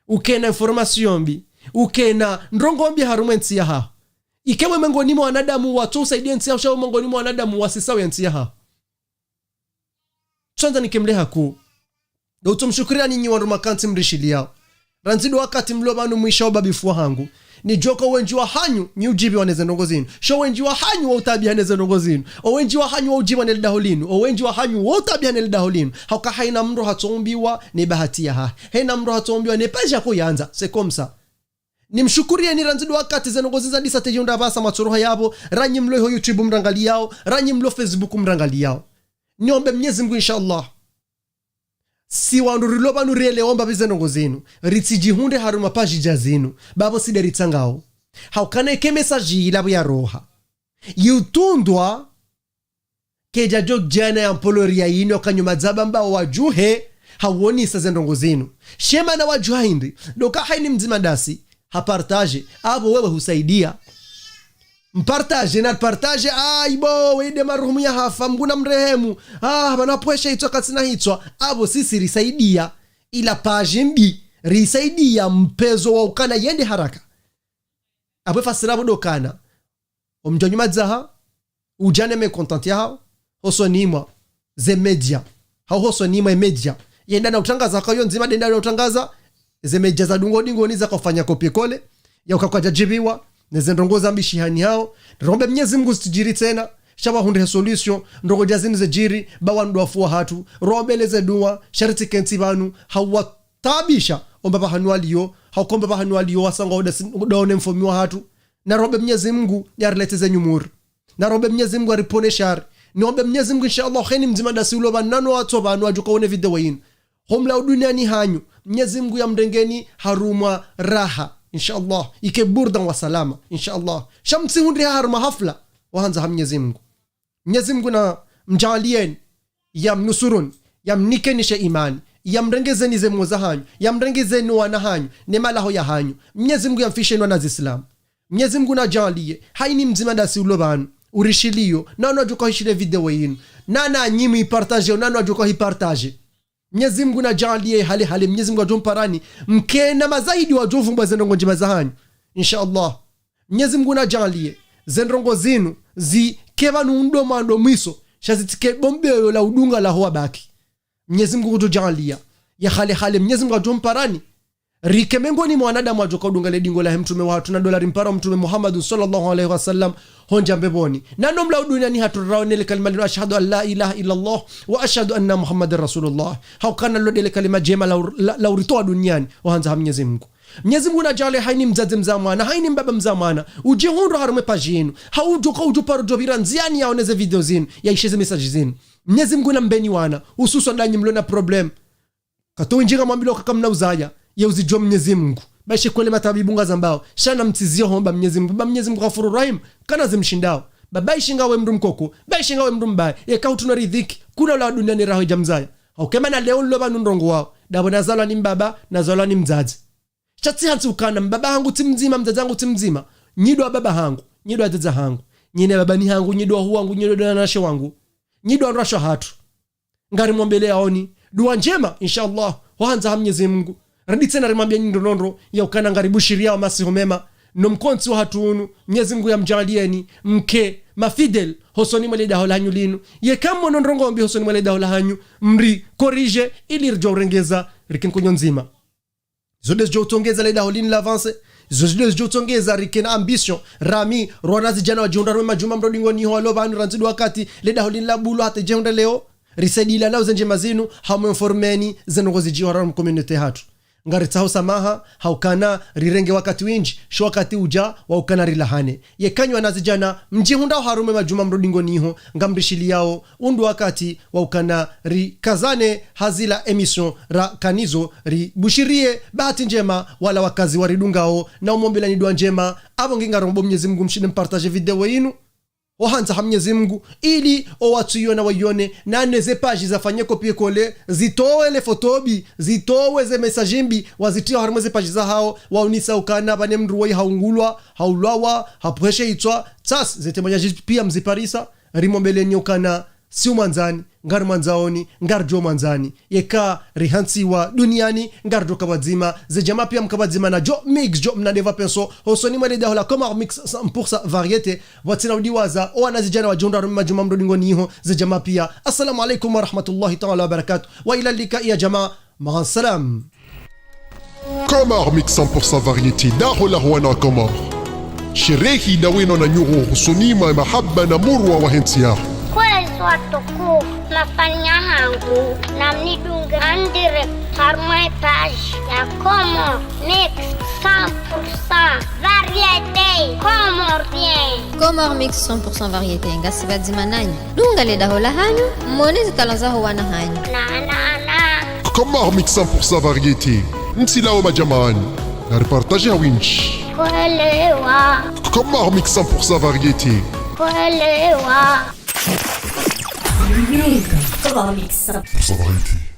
ukena information mbi, ukena ndrongo mbi harumwa e ntsi yahaho. Ike we mengoni mwa wanadamu watso usaidia e ntsi yaho, sha we mengoni mwa wanadamu wasisao ye ntsi yahaho. Tsandza nikemleha ku. Ndo utso mshukuriyani nyi wandru makantsi mrishiliyao. Randzi ndo wakati mlo pvanu mwisha ubabifu wahangu. Nidjuwa uka owendji wahanyu, nyi udjibiwa neze ndrongo zinu. Sha owendji wahanyu wa utabiha neze ndrongo zinu. Owendji wahanyu wa udjibiwa nele daho linu. Owendji wahanyu wa utabiha nele daho linu. Hauka haina mndru hatsoumbiwa ne bahati yahahe. Haina mndru hatsoumbiwa ne page yako yandza. C'est comme ça. Nimshukuriyeni randzi ndo wakati ze ndrongo zinu zadisa tedji unda pvasa matsoroha yapvo. Ranyi mlo iho YouTube mrangaliyao. Ranyi mlo Facebook mrangaliyao. Niombe Mnyezi Mngu, inshallah. Si wandru rilo pvanu rielewa mbapvi ze ndrongo zinu, ritsidjihundre harumwa page dja zinu, bapvo si nde ritsangao. Haukana ike message yila pvo yaroha, yiutundwa, kedjadjo djana ya mpolori ya yinu, kanyuma dzaba mba wadjuhe, hawonisa ze ndrongo zinu. Shema na wadjuha hindri, ndo uka haini mdzima ndasi, ha partage, apvo wewe husaidia. Mpartage, na partage, ah, ibo, wende maruhumu yahafa, Mngu namrehemu. Ah, pvanu pvwesha hitswa katsina hitswa. Apvo sisi risaidia. Ila page mbi, risaidia mpezo wa ukana yende haraka. Apvo fasira pvo ndo ukana. Omdjo nyuma dzaha, udjane mécontent yahaho, hosoni mwa ze média. Hau hosoni mwa média. Yenda na utrangaza haka yo ndzima ndenda na utrangaza, ze média za dungo dingoni zaka ufanya copier-coller, ya uka kwadjadjibiwa, neze ndrongo za mbishihani hao. Rombe Mnyezi Mngu zitsidjiri tsena, sha pvahundre solution, ndrongo dja zinu zedjiri, ba wandru wafu wahatru, rombe leze dua, sha ritsikentsi pvanu, hauwataabisha, omba pvahanu waliyo, hauka omba pvahanu waliyo, wasanga uda sin-, uda one mfomi wahatru. Na rombe Mnyezi Mngu, yarilete ze nyumuri. Na rombe Mnyezi Mngu yaripvone shari. Niombe Mnyezi Mngu, inshallah, haini mdzima ndasi ulo pvanu nano watso pvanu wadjuka wone video yinu. Homla uduniani hanyu. Mnyezi Mngu yamrengeni harumwa raha. Inshallah. Ike burdan wa salama. Inshallah. Sha mtsihundriha harumwa hafla. Wahandza ha Mnyezi Mngu. Mnyezi Mngu namdjaaliyeni. Yamnusuruni. Yamnikeni she imani. Yamrengezeni ze mwo zahanyu. Yamrengezeni wana hanyu. Ne malaho yahanyu. Mnyezi Mngu yamfisheni wana zisilamu. Mnyezi Mngu nadjaaliye, haini mdzima ndasi ulo pvanu, urishiliyo, na wanu wadjuka wahishile video yinu. Na nanyi muipartage, na wanu wadjuka wahipartage. Mnyezi Mngu nadjaaliye hale hale, Mnyezi Mngu yadjomparani, mkena mazahidi wadjovumbwa ze ndrongo ndjema zahanyu. Inshallah. Mnyezi Mngu nadjaaliye, ze ndrongo zinu, zike pvanu ndo mwando mwiso, sha zitsike bombeyo la udunga laho wabaki. Mnyezi Mngu ngudjodjaaliya. Ya hale hale, Mnyezi Mngu yadjomparani. Rike mengoni mwa wanadamu wadjoka udunga le dingo lahe mtrume wahatru na ndo la rimpara mtrume Muhammadun swallallahu alayhi wa sallam hondja mbepvoni. Na nomla uduniani hatru raone le kalima linu, ashhadu an la ilaha illa Allah wa ashhadu anna Muhammadan Rasulullah. Haukana lo nde le kalima djema la ur-, la, la uritowa duniani, wahandza ha Mnyezi Mngu. Mnyezi Mngu nadjaaliye haini mdzadze mdzaa mwana, haini mbaba mdzaa mwana, udjihundru harumwa page yinu. Hau udjoka udjoparo djopvira ndziani yaone ze video zinu, yaishe ze message zinu. Mnyezi Mngu nambeni wana, hususwa ndanyi mlo na problème. Kato windji ngamwambilwa uka kamna uzaya, ye uzidjuwa Mnyezi Mngu. Ba ishe kweli matabibu ngazambao, sha namtsiziye homba Mnyezi Mngu, ba Mnyezi Mngu Ghafuru Rahim, kana zimshindao. Ba, ba ishe ngawe mndru mkoko, ba ishe ngawe mndru mbaye, yeka hutsunwa ridhiki, kuna ula duniani raho idja mzaya. Hauka mana leo nlo pvanu ndrongowao, ndapvo nazalwa ni mbaba, nazalwa ni mdzadze. Sha tsi hantsi ukana, mbaba hangu tsi mdzima, mdzadze hangu tsi mdzima. Nyi ndo wababa hangu, nyi ndo wadzadze hangu. Nyi ne baba ni hangu, nyi ndo wahu wangu, nyi ndo wanashe wangu. Nyi ndo wandru washe wahatru. Ngarimwombeleyaoni dua ndjema, inshallah, wahandza ha Mnyezi Mngu. Ridi tsena rimwambiya nyi ndrongoo, ya ukana ngaribushiriyao masihu mema. No mkontsi wahatru unu, Mnyezi Mngu yamdjaaliyeni, mke, mafidèle, hosoni mwa le daho lahanyu linu. Yeka mwono ndrongoo mbi hosoni mwa le daho lahanyu, mri corrige, ili ridjo urengeza, rike nkonyo ndzima. Zo nde zidjo utsongeza le daho linu la avance. Zo nde zidjo utsongeza rike na ambition. Rami, rwana zidjana wadjihundra harumwa majumba mrodingoni iho walo pvanu randzi ndo wakati le daho linu la bulwa hata idjihundre leo. Risaidilana uze ndjema zinu, hamu informeni ze ndrongoo zidjiri harumwa communauté hatru. Ngaritsaho samaha, haukana rirenge wakati windji, sho wakati udja, waukana rilahane. Yeka nyi wana zidjana, mdjihundrao harumwa majumba mrodingoni iho, ngamrishiliyao, unu ndo wakati, waukana rikazane ha zila émission rakanazo, ribushiriye bahati ndjema wala wakazi waridungao, na umwombelani dua ndjema, apvo ngingarombo Mnyezi Mngu mshinde mpartage video yinu, ohandza ha Mnyezi Mngu, ili owatsuiona waione, na neze page zafanye copier-coller, zitowe le foto mbi, zitowe ze message mbi, wazitriya harumwa ze page zahao, waonesa ukana pvwa ne mndru woyi haungulwa, haulwawa, hapvweshe hitswa, tsasi, ze témoignages piya mziparisa, rimwombeleni ukana si umwandzani, ngarimwandzaoni, ngaridjo mwandzani. Yeka rihantsiwa duniani, ngaridjo ka pvwadzima, ze djamaa piya mka pvwadzima na djo mix, djo mna ndeva penso, hosoni mwa le daho la Comores Mix cent pour cent variété, pvwatsina udiwaza, owana zidjana wadjihundra harumwa majumba mrodingoni iho, ze djamaa piya. Assalamu alaikum wa rahmatullahi ta'ala wa barakatuh. Wa ila lika ya djamaa, ma'a salam. Comores Mix cent pour cent variété, daho la wana Comores. Sherehi na weno na nyuho husoni mwa mahaba na murwa wa hentsi yaho. Kwezi watukufu, mafanya hangu, namnidunge en direct harumwa page ya Comores Mix cent pour cent variété comorien. Comores Mix cent pour cent variété, ngasi pvadzima nanyi. Dunga le daho la hanyu, mone zikalo zaho wana hanyu. Na, na, na. Comores Mix cent pour cent variété, ntsi lawo majamani. Na reportage ya winji. Kwelewa. Comores Mix cent pour cent variété. Kwelewa. Comores Mix cent pour cent variété.